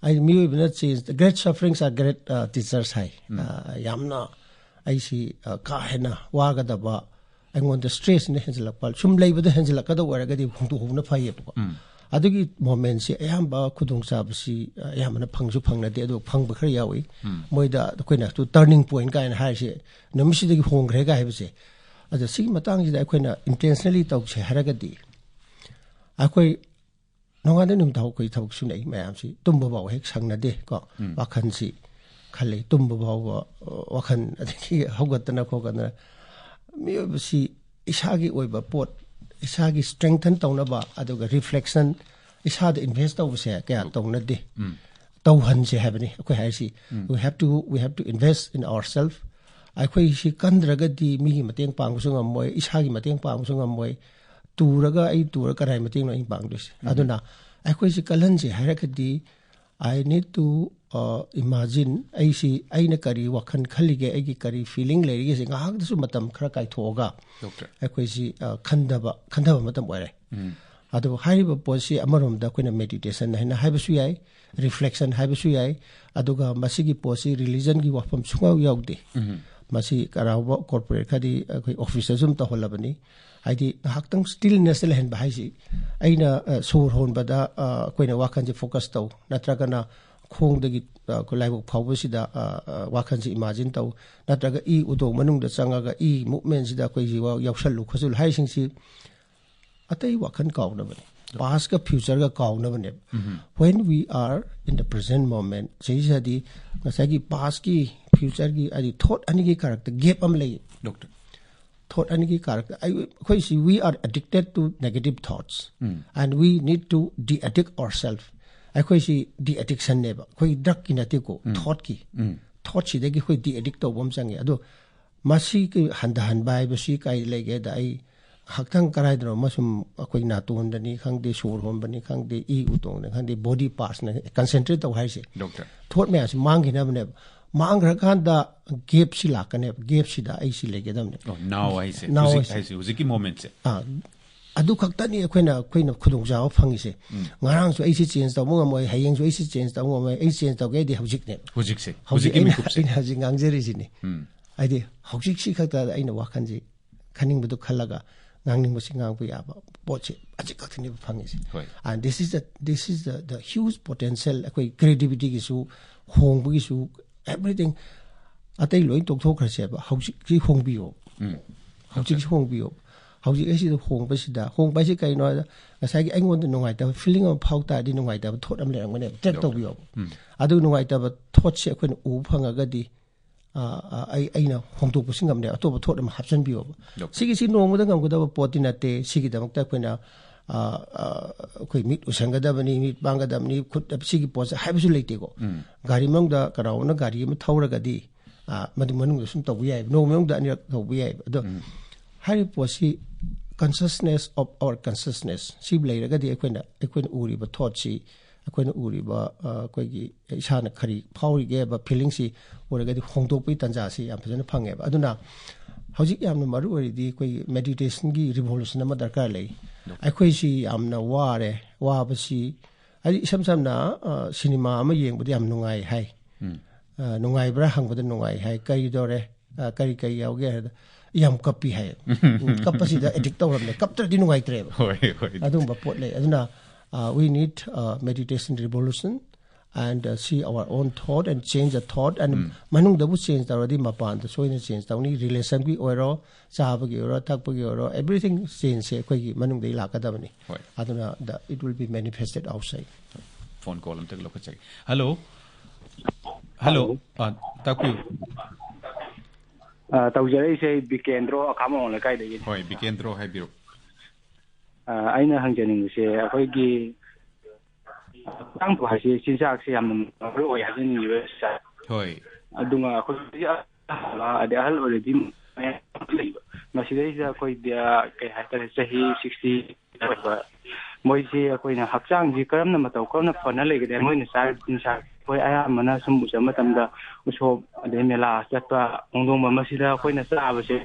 ꯑꯩ ꯃꯤꯑꯣꯏꯕꯅ change, great sufferings are great teachers ꯍꯥꯏ꯫ ꯑꯥ, ꯌꯥꯝꯅ ꯑꯩꯁꯤ ꯑꯥ, ꯀꯥ ꯍꯦꯟꯅ ꯋꯥꯒꯗꯕ, ꯑꯩꯉꯣꯟꯗ stressꯅ ꯍꯦꯟꯖꯜꯂꯛꯄ, ꯁꯨꯝ ꯂꯩꯕꯗ ꯍꯦꯟꯖꯜꯂꯛꯀꯗꯕ ꯑꯣꯏꯔꯒꯗꯤ ꯍꯣꯡꯗꯣꯛꯍꯧꯕꯅ ꯐꯩꯌꯦꯕꯀꯣ꯫ ꯑꯗꯨꯒꯤ momentꯁꯤ ꯑꯌꯥꯝꯕ ꯈꯨꯗꯣꯡꯆꯥꯕꯁꯤ ꯑꯌꯥꯝꯕꯅ ꯐꯪꯁꯨ ꯐꯪꯅꯗꯦ, ꯑꯗꯨ ꯐꯪꯕ ꯈꯔ ꯌꯥꯎꯏ꯫ ꯃꯣꯏꯗ ꯑꯩꯈꯣꯏꯅ turning point ꯀꯥꯏꯅ ꯍꯥꯏꯔꯤꯁꯦ ꯅꯨꯃꯤꯠꯁꯤꯗꯒꯤ ꯍꯣꯡꯈ꯭ꯔꯦ ꯀꯥꯏ ꯍꯥꯏꯕꯁꯦ꯫ ꯑꯗꯣ ꯁꯤꯒꯤ ꯃꯇꯥꯡꯁꯤꯗ ꯑꯩꯈꯣꯏꯅ intentionally ꯇꯧꯁꯦ ꯍꯥꯏꯔꯒꯗꯤ, ꯑꯩꯈꯣꯏ ꯅꯣꯡꯉꯥꯟꯗꯩ ꯅꯨꯃꯤꯠ ꯇꯥꯐꯥꯎ ꯑꯩꯈꯣꯏ ꯊꯕꯛ ꯁꯨꯅꯩ ꯃꯌꯥꯝꯁꯤ, ꯇꯨꯝꯕ ꯐꯥꯎ ꯍꯦꯛ ꯁꯪꯅꯗꯦ ꯀꯣ꯫ ꯋꯥꯈꯜꯁꯤ ꯈꯜꯂꯤ, ꯇꯨꯝꯕ ꯐꯥꯎꯕ, ꯑ, ꯋꯥꯈꯜ, ꯑꯗꯒꯤ ꯍꯧꯒꯠꯇꯅ ꯈꯣꯠꯀꯠꯇꯅ꯫ ꯃꯤꯑꯣꯏꯕꯁꯤ ꯏꯁꯥꯒꯤ ꯑꯣꯏꯕ ꯄꯣꯠ, ꯏꯁꯥꯒꯤ strengthen ꯇꯧꯅꯕ, ꯑꯗꯨꯒ reflection, ꯏꯁꯥꯗ invest ꯇꯧꯕꯁꯦ ꯀꯌꯥ ꯇꯧꯅꯗꯦ꯫ ꯇꯧꯍꯟꯁꯦ ꯍꯥꯏꯕꯅꯤ ꯑꯩꯈꯣꯏ ꯍꯥꯏꯔꯤꯁꯤ꯫ We have to, we have to invest in ourselves. ꯑꯩꯈꯣꯏ ꯁꯤ ꯀꯟꯗ꯭ꯔꯒꯗꯤ ꯃꯤꯒꯤ ꯃꯇꯦꯡ ꯄꯥꯡꯕꯁꯨ ꯉꯝꯃꯣꯏ, ꯏꯁꯥꯒꯤ ꯃꯇꯦꯡ ꯄꯥꯡꯕꯁꯨ ꯉꯝꯃꯣꯏ꯫ ꯇꯨꯔꯒ ꯑꯩ ꯇꯨꯔꯒ ꯀꯅꯥꯏ ꯃꯇꯦꯡꯅꯣ ꯑꯩꯅ ꯄꯥꯡꯗꯣꯏꯁꯦ? ꯑꯗꯨꯅ ꯑꯩꯈꯣꯏꯁꯤ ꯀꯜꯍꯟꯁꯦ ꯍꯥꯏꯔꯒꯗꯤ, I need to, uh, imagine, ꯑꯩꯁꯤ, ꯑꯩꯅ ꯀꯔꯤ ꯋꯥꯈꯜ ꯈꯜꯂꯤꯒꯦ, ꯑꯩꯒꯤ ꯀꯔꯤ feeling ꯂꯩꯔꯤꯒꯦꯁꯦ ꯉꯥꯏꯍꯥꯛꯇꯁꯨ ꯃꯇꯝ ꯈꯔ ꯀꯥꯏꯊꯣꯛꯑꯒ Doctor. ꯑꯩꯈꯣꯏꯁꯤ, ꯑ, ꯈꯟꯊꯕ, ꯈꯟꯊꯕ ꯃꯇꯝ ꯑꯣꯏꯔꯦ꯫ ꯑꯗꯨꯕꯨ ꯍꯥꯏꯔꯤꯕ ꯄꯣꯠꯁꯤ ꯑꯃꯔꯣꯝꯗ ꯑꯩꯈꯣꯏꯅ meditation ꯍꯥꯏꯅ ꯍꯥꯏꯕꯁꯨ ꯌꯥꯏ, reflection ꯍꯥꯏꯕꯁꯨ ꯌꯥꯏ, ꯑꯗꯨꯒ ꯃꯁꯤꯒꯤ ꯄꯣꯠꯁꯤ religionꯒꯤ ꯋꯥꯐꯝ ꯁꯨꯡꯌꯥꯎ ꯌꯥꯎꯗꯦ꯫ ꯃꯁꯤ ꯀꯅꯥꯒꯨꯝꯕ corporate ꯈꯔꯗꯤ ꯑꯩꯈꯣꯏ officeꯇꯁꯨ ꯑꯗꯨꯝ ꯇꯧꯍꯜꯂꯕꯅꯤ꯫ ꯍꯥꯏꯗꯤ ꯉꯥꯏꯍꯥꯛꯇꯪ stillnessꯇ ꯂꯩꯍꯟꯕ ꯍꯥꯏꯁꯤ, ꯑꯩꯅ, ꯑ, ꯁꯣꯔ ꯍꯣꯟꯕꯗ, ꯑ, ꯑꯩꯈꯣꯏꯅ ꯋꯥꯈꯜꯁꯦ focus ꯇꯧ, ꯅꯠꯇ꯭ꯔꯒꯅ ꯈꯣꯡꯗꯒꯤ, ꯑ, ꯑꯩꯈꯣꯏ ꯂꯥꯏꯕꯛ ꯐꯥꯎꯕꯁꯤꯗ, ꯑ, ꯑ, ꯋꯥꯈꯜꯁꯤ imagine ꯇꯧ, ꯅꯠꯇ꯭ꯔꯒ ꯏ ꯎꯗꯣꯡ ꯃꯅꯨꯡꯗ ꯆꯪꯉꯒ ꯏ movementꯁꯤꯗ ꯑꯩꯈꯣꯏꯁꯤ ꯋꯥ-, ꯌꯥꯎꯁꯜꯂꯨ ꯈꯣꯠꯆꯜꯂꯨ ꯍꯥꯏꯔꯤꯁꯤꯡꯁꯤ ꯑꯇꯩ ꯋꯥꯈꯜ ꯀꯥꯎꯅꯕꯅꯦ꯫ Pastꯀ futureꯒ ꯀꯥꯎꯅꯕꯅꯦꯕ꯫ When we are in the present moment, ꯁꯤꯁꯤꯗꯤ ꯉꯁꯥꯏꯒꯤ pastꯀꯤ futureꯒꯤ, ꯍꯥꯏꯗꯤ thought ꯑꯅꯤꯒꯤ ꯀꯔꯛꯇ gap ꯑꯃ ꯂꯩ꯫ Doctor. Thought ꯑꯅꯤꯒꯤ ꯀꯔꯛꯇ ꯑꯩ-, ꯑꯩꯈꯣꯏꯁꯤ, we are addicted to negative thoughts and we need to de-addict ourselves. ꯑꯩꯈꯣꯏꯁꯤ ꯗꯤ ꯑꯦꯗꯤꯛꯁꯟꯅꯦꯕ, ꯑꯩꯈꯣꯏ ꯗ꯭ꯔꯛꯀꯤ ꯅꯠꯇꯦꯀꯣ, ꯎꯝ꯫ ꯊꯣꯠꯀꯤ꯫ ꯎꯝ꯫ ꯊꯣꯠꯁꯤꯗꯒꯤ ꯑꯩꯈꯣꯏ ꯗꯤ ꯑꯦꯗꯤꯛ ꯇꯧꯕ ꯑꯃ ꯆꯪꯉꯦ꯫ ꯑꯗꯣ ꯃꯁꯤꯒꯤ ꯍꯟꯊꯍꯟꯕ ꯍꯥꯏꯕꯁꯤ ꯀꯥꯏ ꯂꯩꯒꯦꯗ, ꯑꯩ ꯉꯥꯏꯍꯥꯛꯇꯪ ꯀꯗꯥꯏꯗꯅꯣ ꯑꯃ ꯁꯨꯝ ꯑꯩꯈꯣꯏ ꯅꯥꯇꯣꯟꯗꯅꯤ ꯈꯪꯗꯦ, ꯁꯣꯔ ꯍꯣꯟꯕꯅꯤ ꯈꯪꯗꯦ, ꯏ ꯎꯇꯣꯡꯅꯤ ꯈꯪꯗꯦ, ꯕꯣꯗꯤ ꯄꯥꯔꯠꯁꯅ ꯀꯟꯁꯦꯟꯇ꯭ꯔꯦꯠ ꯇꯧ ꯍꯥꯏꯁꯦ꯫ ꯗꯣꯛꯇꯔ꯫ ꯊꯣꯠ ꯃꯌꯥꯝꯁꯤ ꯃꯥꯡꯈꯤꯅꯕꯅꯦꯕ꯫ ꯃꯥꯡꯈ꯭ꯔꯀꯥꯟꯗ ꯒꯦꯞꯁꯤ ꯂꯥꯛꯀꯅꯦꯕ꯫ ꯒꯦꯞꯁꯤꯗ ꯑꯩꯁꯤ ꯂꯩꯒꯗꯕꯅꯦꯕ꯫ ꯑꯣ, now ꯍꯥꯏꯁꯦ꯫ Now ꯍꯧꯖꯤꯛ ꯍꯥꯏꯁꯦ꯫ ꯍꯥꯏꯁꯦ, ꯍꯧꯖꯤꯛꯀꯤ ꯃꯣꯃꯦꯟꯁꯦ꯫ ꯑꯥ, ꯑꯗꯨ ꯈꯛꯇꯅꯤ ꯑꯩꯈꯣꯏꯅ, ꯑꯩꯈꯣꯏꯅ ꯈꯨꯗꯣꯡꯆꯥꯕ ꯐꯪꯉꯤꯁꯦ꯫ ꯎꯝ꯫ ꯉꯔꯥꯡꯁꯨ ꯑꯩꯁꯦ ꯆꯦꯟꯖ ꯇꯧꯕ ꯉꯝꯃꯣꯏ, ꯍꯌꯦꯡꯁꯨ ꯑꯩꯁꯦ ꯆꯦꯟꯖ ꯇꯧꯕ ꯉꯝꯃꯣꯏ, ꯑꯩ ꯆꯦꯟꯖ ꯇꯧꯒꯦ ꯍꯥꯏꯗꯤ ꯍꯧꯖꯤꯛꯅꯦꯕ꯫ ꯍꯧꯖꯤꯛꯁꯦ, ꯍꯧꯖꯤꯛ ꯍꯧꯖꯤꯛꯀꯤ ꯑꯩꯅ, ꯃꯤꯀꯨꯞꯁꯦ꯫ ꯑꯩꯅ ꯍꯧꯖꯤꯛ ꯉꯥꯡꯖꯔꯤꯁꯤꯅꯤ꯫ ꯎꯝ꯫ ꯍꯥꯏꯗꯤ ꯍꯧꯖꯤꯛꯁꯤ ꯈꯛꯇ ꯑꯩꯅ ꯋꯥꯈꯜꯁꯤ ꯈꯟꯅꯤꯡꯕꯗꯨ ꯈꯜꯂꯒ ꯉꯥꯡꯅꯤꯡꯕꯁꯤ ꯉꯥꯡꯕ ꯌꯥꯕ ꯄꯣꯠꯁꯤ ꯍꯧꯖꯤꯛ ꯈꯛꯇꯅꯦꯕ ꯐꯪꯉꯤꯁꯦ꯫ ꯍꯣꯏ꯫ And this is the, this is the, the huge potential꯫ ꯑꯩꯈꯣꯏ ꯀ꯭ꯔꯤꯌꯦꯇꯤꯕꯤꯇꯤꯒꯤꯁꯨ, ꯍꯣꯡꯕꯒꯤꯁꯨ, everything꯫ ꯑꯇꯩ ꯂꯣꯏ ꯇꯣꯛꯊꯣꯛꯈ꯭ꯔꯁꯦꯕ, ꯍꯧꯖꯤꯛꯁꯤ ꯍꯣꯡꯕꯤꯌꯣ꯫ ꯎꯝ꯫ ꯍꯧꯖꯤꯛꯁꯤ ꯍꯣꯡꯕꯤꯌꯣ꯫ ꯍꯧꯖꯤꯛ ꯑꯩꯁꯤꯗ ꯍꯣꯡꯕꯁꯤꯗ, ꯍꯣꯡꯕ ꯍꯥꯏꯁꯤ ꯀꯩꯅꯣ ꯍꯥꯏꯗ, ꯉꯁꯥꯏꯒꯤ ꯑꯩꯉꯣꯟꯗ ꯅꯨꯡꯉꯥꯏꯇꯕ ꯐꯤꯂꯤꯡ ꯑꯃ ꯐꯥꯎ ꯇꯥꯔꯗꯤ ꯅꯨꯡꯉꯥꯏꯇꯕ ꯊꯣꯠ ꯑꯃ ꯂꯩꯔꯝꯒꯅꯦꯕ, ꯇ꯭ꯔꯦꯛ ꯗꯣꯛꯇꯔ꯫ ꯇꯧꯕꯤꯌꯣꯕ꯫ ꯎꯝ꯫ ꯑꯗꯨ ꯅꯨꯡꯉꯥꯏꯇꯕ ꯊꯣꯠꯁꯦ ꯑꯩꯈꯣꯏꯅ ꯎꯕ ꯐꯪꯉꯒꯗꯤ, ꯑꯥ, ꯑꯥ, ꯑꯩ, ꯑꯩꯅ ꯍꯣꯡꯗꯣꯛꯄꯁꯨ ꯉꯝꯅꯦ, ꯑꯇꯣꯞꯄ ꯊꯣꯠ ꯑꯃ ꯍꯥꯞꯆꯤꯟꯕꯤꯌꯣꯕ꯫ ꯗꯣꯛꯇꯔ꯫ ꯁꯤꯒꯤꯁꯤ ꯅꯣꯡꯃꯗ ꯉꯝꯒꯗꯕ ꯄꯣꯠꯇꯤ ꯅꯠꯇꯦ꯫ ꯁꯤꯒꯤꯗꯃꯛꯇ ꯑꯩꯈꯣꯏꯅ, ꯑꯥ, ꯑꯥ, ꯑꯩꯈꯣꯏ ꯃꯤꯠ ꯎꯁꯟꯒꯗꯕꯅꯤ, ꯃꯤꯠ ꯄꯥꯡꯒꯗꯕꯅꯤ, ꯈꯨꯠ ꯁꯤꯒꯤ ꯄꯣꯠꯁꯦ ꯍꯥꯏꯕꯁꯨ ꯂꯩꯇꯦꯀꯣ꯫ ꯎꯝ꯫ ꯒꯥꯔꯤ ꯃꯅꯨꯡꯗ ꯀꯅꯥꯒꯨꯝꯕꯅ ꯒꯥꯔꯤ ꯑꯃ ꯊꯧꯔꯒꯗꯤ, ꯑꯥ, ꯃꯗꯨ ꯃꯅꯨꯡꯗ ꯁꯨꯝ ꯇꯧꯕ ꯌꯥꯏꯕ, ꯅꯣꯡꯃ ꯃꯅꯨꯡꯗ ꯑꯅꯤꯔꯛ ꯇꯧꯕ ꯌꯥꯏꯕ꯫ ꯑꯗꯣ ꯎꯝ꯫ ꯍꯥꯏꯔꯤꯕ ꯄꯣꯠꯁꯤ consciousness of our consciousness ꯁꯤ ꯂꯩꯔꯒꯗꯤ ꯑꯩꯈꯣꯏꯅ, ꯑꯩꯈꯣꯏꯅ ꯎꯔꯤꯕ ꯊꯣꯠꯁꯤ, ꯑꯩꯈꯣꯏꯅ ꯎꯔꯤꯕ, ꯑ, ꯑꯩꯈꯣꯏꯒꯤ ꯏꯁꯥꯅ ꯀꯔꯤ ꯐꯥꯎꯔꯤꯒꯦ ꯍꯥꯏꯕ ꯐꯤꯂꯤꯡꯁꯤ ꯎꯔꯒꯗꯤ ꯍꯣꯡꯗꯣꯛꯄꯒꯤ ꯇꯥꯟꯖꯥꯁꯤ ꯌꯥꯝ ꯐꯖꯅ ꯐꯪꯉꯦꯕ꯫ ꯑꯗꯨꯅ ꯍꯧꯖꯤꯛ ꯌꯥꯝꯅ ꯃꯔꯨ ꯑꯣꯏꯔꯤꯗꯤ ꯑꯩꯈꯣꯏꯒꯤ ꯃꯦꯗꯤꯇꯦꯁꯟꯒꯤ ꯔꯤꯚꯣꯂꯨꯁꯟ ꯑꯃ ꯗꯔꯀꯥꯔ ꯂꯩ꯫ ꯗꯣꯛꯇꯔ꯫ ꯑꯩꯈꯣꯏꯁꯤ ꯌꯥꯝꯅ ꯋꯥꯔꯦ, ꯋꯥꯕꯁꯤ ꯍꯥꯏꯗꯤ ꯏꯁꯝ ꯁꯝꯅ, ꯑ, ꯁꯤꯅꯦꯃꯥ ꯑꯃ ꯌꯦꯡꯕꯗ ꯌꯥꯝ ꯅꯨꯡꯉꯥꯏ ꯍꯥꯏ꯫ ꯎꯝ꯫ ꯑ, ꯅꯨꯡꯉꯥꯏꯕ꯭ꯔꯥ ꯍꯪꯕꯗ ꯅꯨꯡꯉꯥꯏ ꯍꯥꯏ꯫ ꯀꯔꯤꯗꯧꯔꯦ? ꯑ, ꯀꯔꯤ ꯀꯔꯤ ꯌꯥꯎꯒꯦ ꯍꯥꯏꯕꯗ ꯌꯥꯝ ꯀꯞꯄꯤ ꯍꯥꯏ꯫ ꯎꯝ, ꯀꯞꯄꯁꯤꯗ ꯑꯦꯗꯤꯛ ꯇꯧꯔꯝꯃꯦ꯫ ꯀꯞꯇ꯭ꯔꯗꯤ ꯅꯨꯡꯉꯥꯏꯇ꯭ꯔꯦꯕ꯫ ꯍꯣꯏ, ꯍꯣꯏ꯫ ꯑꯗꯨꯝꯕ ꯄꯣꯠ ꯂꯩ꯫ ꯑꯗꯨꯅ, ꯑ, we need, ꯑ, meditation revolution and, ꯑ, see our own thought and change the thought and um. ꯃꯅꯨꯡꯗꯕꯨ ꯆꯦꯟꯖ ꯇꯧꯔꯗꯤ ꯃꯄꯥꯟꯗ ꯁꯣꯏꯗꯅ ꯆꯦꯟꯖ ꯇꯧꯅꯤ꯫ ꯔꯤꯂꯦꯁꯟꯒꯤ ꯑꯣꯏꯔꯣ, ꯆꯥꯕꯒꯤ ꯑꯣꯏꯔꯣ, ꯊꯛꯄꯒꯤ ꯑꯣꯏꯔꯣ, everything ꯆꯦꯟꯖꯁꯦ ꯑꯩꯈꯣꯏꯒꯤ ꯃꯅꯨꯡꯗꯒꯤ ꯂꯥꯛꯀꯗꯕꯅꯤ꯫ ꯍꯣꯏ꯫ ꯑꯗꯨꯅ the, it will be manifested outside꯫ Phone call ꯑꯝꯇ ꯂꯧꯈꯠꯆꯒꯦ꯫ ꯍꯜꯂꯣ꯫ ꯍꯜꯂꯣ꯫ ꯍꯜꯂꯣ꯫ ꯑ, ꯇꯥꯛꯄꯤꯌꯨ꯫ ꯑ, ꯇꯧꯖꯔꯛꯏꯁꯦ ꯑꯩ ꯕꯤꯀꯦꯟꯗ꯭ꯔꯣ ꯑꯈꯥꯃꯣꯡ ꯂꯩꯀꯥꯏꯗꯒꯤꯅꯤ꯫ ꯍꯣꯏ, ꯕꯤꯀꯦꯟꯗ꯭ꯔꯣ ꯍꯥꯏꯕꯤꯔꯣ꯫ ꯑ, ꯑꯩꯅ ꯍꯪꯖꯅꯤꯡꯕꯁꯦ ꯑꯩꯈꯣꯏꯒꯤ ꯍꯛꯆꯥꯡꯗꯣ ꯍꯥꯏꯁꯦ ꯆꯤꯟꯖꯥꯛꯁꯦ ꯌꯥꯝꯅ ꯃꯔꯨ ꯑꯣꯏ ꯍꯥꯏꯖꯅꯤꯡꯉꯤꯕ, ꯁꯥꯔ꯫ ꯍꯣꯏ꯫ ꯑꯗꯨꯒ ꯑꯩꯈꯣꯏ ꯍꯧꯖꯤꯛ ꯑꯍꯜ ꯑꯗꯩ ꯑꯍꯜ ꯑꯣꯏꯔꯗꯤ ꯃꯌꯥꯝ ꯂꯩꯕ, ꯃꯁꯤꯗꯩꯁꯤꯗ ꯑꯩꯈꯣꯏꯗꯤ ꯀꯩ ꯍꯥꯏꯇꯥꯔꯦ, ꯆꯍꯤ ꯁꯤꯛꯁꯇꯤ ꯑꯣꯏꯕ ꯃꯣꯏꯁꯤ ꯑꯩꯈꯣꯏꯅ ꯍꯛꯆꯥꯡꯁꯤ ꯀꯔꯝꯅ ꯃꯇꯧ ꯀꯔꯝꯅ ꯐꯅ ꯂꯩꯒꯗꯦ, ꯃꯣꯏꯅ ꯆꯥꯔꯤꯕ ꯆꯤꯟꯖꯥꯛ, ꯑꯩꯈꯣꯏ ꯑꯌꯥꯝꯕꯅ ꯁꯨꯝ ꯎꯖꯕ ꯃꯇꯝꯗ ꯎꯁꯣꯞ ꯑꯗꯩ ꯃꯦꯂꯥ ꯆꯠꯄ ꯈꯣꯡꯗꯣꯡꯕ, ꯃꯁꯤꯗ ꯑꯩꯈꯣꯏꯅ ꯆꯥꯕꯁꯦ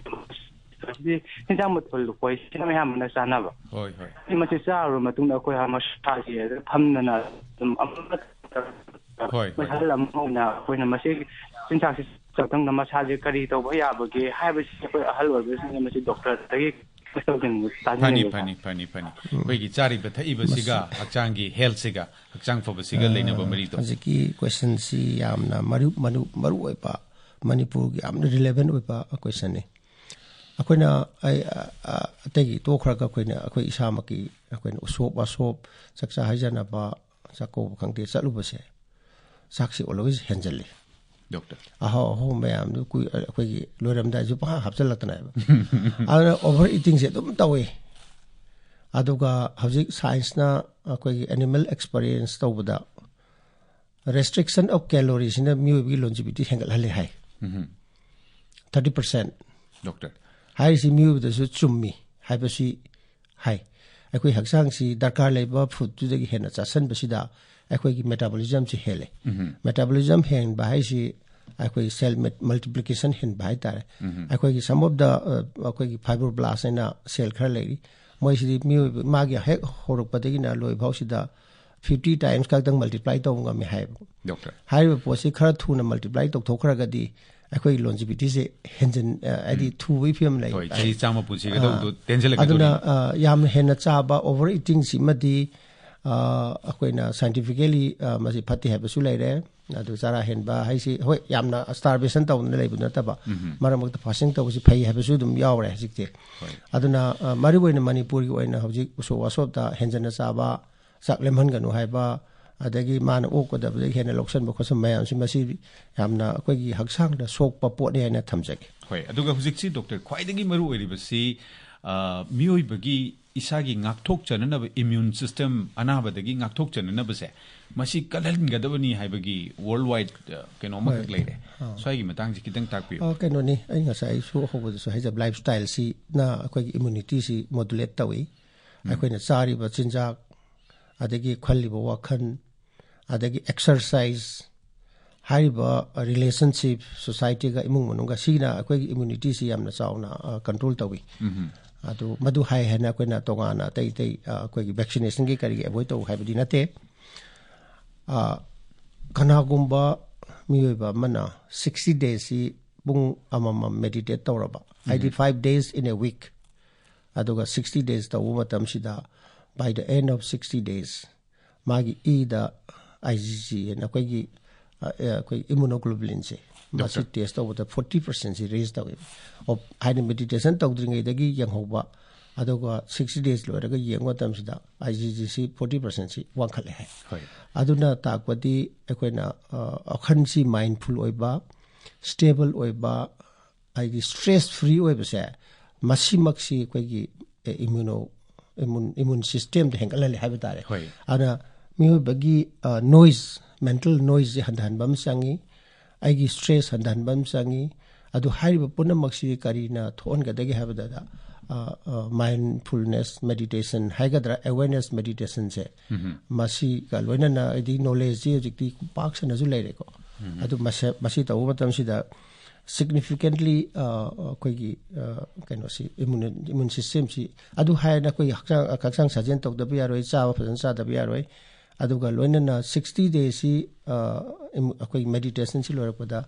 ꯁꯤꯗꯤ ꯆꯤꯟꯖꯥꯛ ꯃꯊꯦꯜ ꯂꯨꯀꯣꯏ ꯁꯤꯅ ꯑꯌꯥꯝꯕꯅ ꯆꯥꯅꯕ꯫ ꯍꯣꯏ ꯍꯣꯏ꯫ ꯃꯁꯤ ꯆꯥꯔꯨꯔꯕ ꯃꯇꯨꯡꯗ ꯑꯩꯈꯣꯏ ꯃꯁꯥꯁꯦ ꯐꯝꯗꯅ ꯑꯗꯨꯝ ꯑꯃ ꯍꯣꯏ, ꯍꯣꯏ꯫ ꯃꯁꯜ ꯑꯃ ꯑꯣꯏꯅ ꯑꯩꯈꯣꯏꯅ ꯃꯁꯤ ꯆꯤꯟꯖꯥꯛꯁꯤ ꯆꯥꯛꯇꯪꯗ ꯃꯁꯥꯁꯦ ꯀꯔꯤ ꯇꯧꯕ ꯌꯥꯕꯒꯦ ꯍꯥꯏꯕꯁꯤ ꯑꯩꯈꯣꯏ ꯑꯍꯜ ꯑꯣꯏꯕꯁꯤꯡꯅ ꯃꯁꯤ ꯗꯣꯛꯇꯔꯗꯒꯤ ꯇꯧꯖꯅꯤꯡꯕ, ꯐꯅꯤ ꯇꯥꯖꯅꯤꯡꯕ꯫ ꯐꯅꯤ ꯐꯅꯤ ꯐꯅꯤ꯫ ꯑꯩꯈꯣꯏꯒꯤ ꯆꯥꯔꯤꯕ ꯊꯛꯏꯕꯁꯤꯒ ꯍꯛꯆꯥꯡꯒꯤ ꯍꯦꯜꯠꯁꯤꯒ, ꯍꯛꯆꯥꯡ ꯐꯕꯁꯤꯒ ꯂꯩꯅꯕ ꯃꯔꯤꯗꯣ꯫ ꯍꯧꯖꯤꯛꯀꯤ ꯀꯣꯏꯁꯟꯁꯤ ꯌꯥꯝꯅ ꯃꯔꯨ ꯃꯔꯨ ꯃꯔꯨ ꯑꯣꯏꯕ, ꯃꯅꯤꯄꯨꯔꯒꯤ ꯌꯥꯝꯅ ꯔꯤꯂꯦꯚꯦꯟ ꯑꯣꯏꯕ ꯀꯣꯏꯁꯟꯅꯤ꯫ ꯑꯩꯈꯣꯏꯅ ꯑꯩ ꯑ, ꯑ, ꯑꯇꯩꯒꯤ ꯇꯣꯛꯈ꯭ꯔꯒ ꯑꯩꯈꯣꯏꯅ ꯑꯩꯈꯣꯏ ꯏꯁꯥꯃꯛꯀꯤ ꯑꯩꯈꯣꯏꯅ ꯎꯁꯣꯞ ꯋꯥꯁꯣꯞ, ꯆꯥꯛꯆꯥ ꯍꯩꯖꯅꯕ, ꯆꯥꯛꯀꯧꯕ ꯈꯪꯗꯦ, ꯆꯠꯂꯨꯕꯁꯦ ꯆꯥꯛꯁꯤ always ꯍꯦꯟꯖꯜꯂꯤ꯫ ꯗꯣꯛꯇꯔ꯫ ꯑꯍꯥꯎ ꯑꯍꯥꯎꯕ ꯃꯌꯥꯝꯗꯨ ꯀꯨꯏ ꯑꯩꯈꯣꯏꯒꯤ ꯂꯣꯏꯔꯝꯗꯥꯏꯁꯨ ꯄꯪꯍꯥꯞ ꯍꯥꯞꯆꯜꯂꯛꯇꯅ ꯍꯥꯏꯕ꯫ ꯑꯗꯨꯅ ꯑꯣꯚꯔ ꯏꯇꯤꯡꯁꯦ ꯑꯗꯨꯝ ꯇꯧꯏ꯫ ꯑꯗꯨꯒ ꯍꯧꯖꯤꯛ ꯁꯥꯏꯟꯁꯅ ꯑꯩꯈꯣꯏꯒꯤ ꯑꯦꯅꯤꯃꯦꯜ ꯑꯦꯛꯁꯄꯔꯤꯌꯦꯟꯁ ꯇꯧꯕꯗ restriction of calorie ꯁꯤꯅ ꯃꯤꯑꯣꯏꯕꯒꯤ ꯂꯣꯟꯖꯤꯕꯤꯇꯤ ꯍꯦꯟꯒꯠꯍꯜꯂꯦ ꯍꯥꯏ꯫ Thirty percent. ꯗꯣꯛꯇꯔ꯫ ꯍꯥꯏꯔꯤꯁꯤ ꯃꯤꯑꯣꯏꯕꯗꯁꯨ ꯆꯨꯝꯃꯤ ꯍꯥꯏꯕꯁꯤ ꯍꯥꯏ꯫ ꯑꯩꯈꯣꯏ ꯍꯛꯆꯥꯡꯁꯤ ꯗꯔꯀꯥꯔ ꯂꯩꯕ ꯐꯨꯗꯇꯨꯗꯒꯤ ꯍꯦꯟꯅ ꯆꯥꯁꯤꯟꯕꯁꯤꯗ ꯑꯩꯈꯣꯏꯒꯤ ꯃꯦꯇꯥꯕꯣꯂꯤꯖꯝꯁꯤ ꯍꯦꯜꯂꯦ꯫ ꯃꯦꯇꯥꯕꯣꯂꯤꯖꯝ ꯍꯦꯟꯕ ꯍꯥꯏꯁꯤ ꯑꯩꯈꯣꯏꯒꯤ ꯁꯦꯜ ꯃꯜꯇꯤꯄ꯭ꯂꯤꯀꯦꯁꯟ ꯍꯦꯟꯕ ꯍꯥꯏꯇꯥꯔꯦ꯫ ꯑꯩꯈꯣꯏꯒꯤ some of the ꯑꯩꯈꯣꯏꯒꯤ ꯐꯥꯏꯕ꯭ꯔꯣꯕ꯭ꯂꯥꯁ ꯍꯥꯏꯅ ꯁꯦꯜ ꯈꯔ ꯂꯩꯔꯤ, ꯃꯣꯏꯁꯤꯗꯤ ꯃꯤꯑꯣꯏꯕ ꯃꯥꯒꯤ ꯍꯦꯛ ꯍꯧꯔꯛꯄꯗꯒꯤꯅ ꯂꯣꯏ ꯐꯥꯎꯁꯤꯗ ꯐꯤꯐꯇꯤ ꯇꯥꯏꯝꯁ ꯈꯛꯇꯪ ꯃꯜꯇꯤꯄ꯭ꯂꯥꯏ ꯇꯧꯕ ꯉꯝꯃꯤ ꯍꯥꯏꯌꯦꯕ꯫ ꯗꯣꯛꯇꯔ꯫ ꯍꯥꯏꯔꯤꯕ ꯄꯣꯠꯁꯤ ꯈꯔ ꯊꯨꯅ ꯃꯜꯇꯤꯄ꯭ꯂꯥꯏ ꯇꯧꯊꯣꯛꯈ꯭ꯔꯒꯗꯤ ꯑꯩꯈꯣꯏꯒꯤ ꯂꯣꯟꯖꯤꯕꯤꯇꯤꯁꯦ ꯍꯦꯟꯖꯤꯟ ꯑ, ꯍꯥꯏꯗꯤ ꯊꯨꯕꯒꯤ ꯐꯤꯕꯝ ꯂꯩ꯫ ꯍꯣꯏ, ꯆꯍꯤ ꯆꯥꯝꯃ ꯄꯨꯟꯁꯤꯒꯗꯧꯕꯗꯣ ꯑꯥ, ꯇꯦꯟꯖꯜꯂꯛꯀꯗꯧꯔꯤ꯫ ꯑꯗꯨꯅ ꯑ, ꯌꯥꯝꯅ ꯍꯦꯟꯅ ꯆꯥꯕ, ꯑꯣꯚꯔ ꯏꯇꯤꯡꯁꯤꯃꯗꯤ ꯑ, ꯑꯩꯈꯣꯏꯅ ꯁꯥꯏꯟꯇꯤꯐꯤꯀꯦꯂꯤ ꯃꯁꯤ ꯐꯠꯇꯦ ꯍꯥꯏꯕꯁꯨ ꯂꯩꯔꯦ꯫ ꯑꯗꯨ ꯆꯔꯥ ꯍꯦꯟꯕ ꯍꯥꯏꯁꯤ ꯍꯣꯏ ꯌꯥꯝꯅ ꯁ꯭ꯇꯥꯔꯕꯦꯁꯟ ꯇꯧꯗꯅ ꯂꯩꯕ ꯅꯠꯇꯕ, ꯃꯔꯛ ꯃꯔꯛꯇ ꯐꯥꯁꯇꯤꯡ ꯇꯧꯕꯁꯤ ꯐꯩ ꯍꯥꯏꯕꯁꯨ ꯑꯗꯨꯝ ꯌꯥꯎꯔꯦ ꯍꯧꯖꯤꯛꯇꯤ꯫ ꯍꯣꯏ꯫ ꯑꯗꯨꯅ ꯑ, ꯃꯔꯨ ꯑꯣꯏꯅ ꯃꯅꯤꯄꯨꯔꯒꯤ ꯑꯣꯏꯅ ꯍꯧꯖꯤꯛ ꯎꯁꯣꯞ ꯋꯥꯁꯣꯞꯇ ꯍꯦꯟꯖꯟꯅ ꯆꯥꯕ, ꯆꯥꯛ ꯂꯦꯝꯍꯟꯒꯅꯨ ꯍꯥꯏꯕ, ꯑꯗꯒꯤ ꯃꯥꯅ ꯑꯣꯛꯀꯗꯕꯗꯒꯤ ꯍꯦꯟꯅ ꯂꯧꯁꯟꯕ ꯈꯣꯠꯆꯟꯕ ꯃꯌꯥꯝꯁꯤ, ꯃꯁꯤ ꯌꯥꯝꯅ ꯑꯩꯈꯣꯏꯒꯤ ꯍꯛꯆꯥꯡꯗ ꯁꯣꯛꯄ ꯄꯣꯠꯅꯤ ꯍꯥꯏꯅ ꯊꯝꯖꯒꯦ꯫ ꯍꯣꯏ, ꯑꯗꯨꯒ ꯍꯧꯖꯤꯛꯁꯤ ꯗꯣꯛꯇꯔ, ꯈ꯭ꯋꯥꯏꯗꯒꯤ ꯃꯔꯨ ꯑꯣꯏꯔꯤꯕꯁꯤ, ꯑ, ꯃꯤꯑꯣꯏꯕꯒꯤ ꯏꯁꯥꯒꯤ ꯉꯥꯛꯊꯣꯛꯆꯅꯅꯕ, ꯏꯃ꯭ꯌꯨꯟ ꯁꯤꯁꯇꯦꯝ ꯑꯅꯥꯕꯗꯒꯤ ꯉꯥꯛꯊꯣꯛꯆꯅꯅꯕꯁꯦ ꯃꯁꯤ ꯀꯜꯍꯟꯒꯗꯕꯅꯤ ꯍꯥꯏꯕꯒꯤ ꯋꯥꯔꯜ ꯋꯥꯏꯗ ꯀꯩꯅꯣ ꯑꯃꯈꯛ ꯂꯩꯔꯦ꯫ ꯁ꯭ꯋꯥꯏꯒꯤ ꯃꯇꯥꯡꯁꯦ ꯈꯤꯇꯪ ꯇꯥꯛꯄꯤꯌꯨ꯫ ꯑ, ꯀꯩꯅꯣꯅꯤ, ꯑꯩ ꯉꯁꯥꯏ ꯑꯩꯁꯨ ꯍꯧꯕꯗꯁꯨ ꯍꯥꯏꯖꯕ, ꯂꯥꯏꯐ ꯁ꯭ꯇꯥꯏꯜꯁꯤꯅ ꯑꯩꯈꯣꯏꯒꯤ ꯏꯃ꯭ꯌꯨꯅꯤꯇꯤꯁꯤ ꯃꯣꯗꯨꯂꯦꯠ ꯇꯧꯏ꯫ ꯑꯩꯈꯣꯏꯅ ꯆꯥꯔꯤꯕ ꯆꯤꯟꯖꯥꯛ, ꯑꯗꯒꯤ ꯈꯜꯂꯤꯕ ꯋꯥꯈꯜ, ꯑꯗꯒꯤ ꯑꯦꯛꯁꯔꯁꯥꯏꯁ, ꯍꯥꯏꯔꯤꯕ ꯔꯤꯂꯦꯁꯟꯁꯤꯞ, ꯁꯣꯁꯥꯏꯇꯤꯒ, ꯏꯃꯨꯡ ꯃꯅꯨꯡꯒ, ꯁꯤꯅ ꯑꯩꯈꯣꯏꯒꯤ ꯏꯃ꯭ꯌꯨꯅꯤꯇꯤꯁꯤ ꯌꯥꯝꯅ ꯆꯥꯎꯅ ꯀꯟꯇ꯭ꯔꯣꯜ ꯇꯧꯏ꯫ ꯑꯗꯨ ꯃꯗꯨ ꯍꯥꯏ ꯍꯥꯏꯅ ꯑꯩꯈꯣꯏꯅ ꯇꯣꯉꯥꯟꯅ ꯑꯇꯩ ꯑꯇꯩ, ꯑ, ꯑꯩꯈꯣꯏꯒꯤ ꯚꯦꯛꯁꯤꯅꯦꯁꯟꯒꯤ ꯀꯔꯤꯒꯤ ꯑꯦꯚꯣꯏꯗ ꯇꯧ ꯍꯥꯏꯕꯗꯤ ꯅꯠꯇꯦ꯫ ꯑ, ꯀꯅꯥꯒꯨꯝꯕ ꯃꯤꯑꯣꯏꯕ ꯑꯃꯅ ꯁꯤꯛꯁꯇꯤ ꯗꯦꯖꯁꯤ ꯄꯨꯡ ꯑꯃꯃꯝ ꯃꯦꯗꯤꯇꯦꯠ ꯇꯧꯔꯕ, ꯍꯥꯏꯗꯤ five days in a week, ꯑꯗꯨꯒ ꯁꯤꯛꯁꯇꯤ ꯗꯦꯖ ꯇꯧꯕ ꯃꯇꯝꯁꯤꯗ, by the end of sixty days, ꯃꯥꯒꯤ ꯏꯗ ꯑꯥꯏ ꯖꯤ ꯖꯤ ꯍꯥꯏꯅ ꯑꯩꯈꯣꯏꯒꯤ, ꯑ, ꯑ, ꯑꯩꯈꯣꯏ ꯏꯃꯨꯅꯣꯒ꯭ꯂꯣꯕꯨꯂꯤꯟꯁꯦ, ꯃꯁꯤ ꯇꯦꯁ ꯇꯧꯕꯗ ꯐꯣꯔꯇꯤ ꯄꯥꯔꯁꯦꯟꯁꯤ ꯔꯦꯖ ꯇꯧꯋꯦꯕ꯫ ꯑꯣ, ꯍꯥꯏꯗꯤ ꯃꯦꯗꯤꯇꯦꯁꯟ ꯇꯧꯗ꯭ꯔꯤꯉꯩꯗꯒꯤ ꯌꯦꯡꯍꯧꯕ, ꯑꯗꯨꯒ ꯁꯤꯛꯁꯇꯤ ꯗꯦꯖ ꯂꯣꯏꯔꯒ ꯌꯦꯡꯕ ꯃꯇꯝꯁꯤꯗ ꯑꯥꯏ ꯖꯤ ꯖꯤꯁꯤ ꯐꯣꯔꯇꯤ ꯄꯥꯔꯁꯦꯟꯁꯤ ꯋꯥꯡꯈꯠꯂꯦ ꯍꯥꯏ꯫ ꯍꯣꯏ꯫ ꯑꯗꯨꯅ ꯇꯥꯛꯄꯗꯤ ꯑꯩꯈꯣꯏꯅ, ꯑ, ꯋꯥꯈꯜꯁꯤ ꯃꯥꯏꯟꯐꯨꯜ ꯑꯣꯏꯕ, ꯁ꯭ꯇꯦꯕꯜ ꯑꯣꯏꯕ, ꯍꯥꯏꯗꯤ ꯁ꯭ꯇ꯭ꯔꯦꯁ ꯐ꯭ꯔꯤ ꯑꯣꯏꯕꯁꯦ, ꯃꯁꯤꯃꯛꯁꯤ ꯑꯩꯈꯣꯏꯒꯤ, ꯑꯦ, ꯏꯃ꯭ꯌꯨꯅꯣ, ꯏꯃ꯭ꯌꯨꯟ, ꯏꯃ꯭ꯌꯨꯟ ꯁꯤꯁꯇꯦꯝꯗ ꯍꯦꯟꯒꯠꯍꯜꯂꯦ ꯍꯥꯏꯕ ꯇꯥꯔꯦ꯫ ꯍꯣꯏ꯫ ꯑꯗꯨꯅ ꯃꯤꯑꯣꯏꯕꯒꯤ, ꯑ, ꯅꯣꯏꯁ, ꯃꯦꯟꯇꯦꯜ ꯅꯣꯏꯁꯁꯦ ꯍꯟꯊꯍꯟꯕ ꯑꯃ ꯆꯪꯉꯤ, ꯑꯩꯒꯤ ꯁ꯭ꯇ꯭ꯔꯦꯁ ꯍꯟꯊꯍꯟꯕ ꯑꯃ ꯆꯪꯉꯤ꯫ ꯑꯗꯨ ꯍꯥꯏꯔꯤꯕ ꯄꯨꯝꯅꯃꯛꯁꯤ ꯀꯔꯤꯅ ꯊꯣꯛꯍꯟꯒꯗꯒꯦ ꯍꯥꯏꯕꯗ, ꯑ, ꯑ, ꯃꯥꯏꯟꯐꯨꯜꯅꯦꯁ ꯃꯦꯗꯤꯇꯦꯁꯟ ꯍꯥꯏꯒꯗ꯭ꯔꯥ, ꯑꯦꯋꯦꯔꯅꯦꯁ ꯃꯦꯗꯤꯇꯦꯁꯟꯁꯦ, ꯃꯁꯤꯒ ꯂꯣꯏꯅꯅ, ꯍꯥꯏꯗꯤ ꯅꯣꯂꯦꯖꯁꯤ ꯍꯧꯖꯤꯛꯇꯤ ꯄꯥꯛ ꯁꯟꯅꯁꯨ ꯂꯩꯔꯦꯀꯣ꯫ ꯑꯗꯨ ꯃꯁ-, ꯃꯁꯤ ꯇꯧꯕ ꯃꯇꯝꯁꯤꯗ ꯁꯤꯒꯅꯤꯐꯤꯀꯦꯟꯠꯂꯤ, ꯑ, ꯑꯩꯈꯣꯏꯒꯤ, ꯑ, ꯀꯩꯅꯣꯁꯤ, ꯏꯃ꯭ꯌꯨꯟ, ꯏꯃ꯭ꯌꯨꯟ ꯁꯤꯁꯇꯦꯝꯁꯤ, ꯑꯗꯨ ꯍꯥꯏꯔꯅ ꯑꯩꯈꯣꯏꯒꯤ ꯍꯛꯆꯥꯡ, ꯍꯛꯆꯥꯡ ꯁꯥꯖꯦꯜ ꯇꯧꯗꯕ ꯌꯥꯔꯣꯏ, ꯆꯥꯕ ꯐꯖꯅ ꯆꯥꯗꯕ ꯌꯥꯔꯣꯏ꯫ ꯑꯗꯨꯒ ꯂꯣꯏꯅꯅ ꯁꯤꯛꯁꯇꯤ ꯗꯦꯁꯤ, ꯑ, ꯏꯝ-, ꯑꯩꯈꯣꯏꯒꯤ ꯃꯦꯗꯤꯇꯦꯁꯟꯁꯤ ꯂꯣꯏꯔꯛꯄꯗ,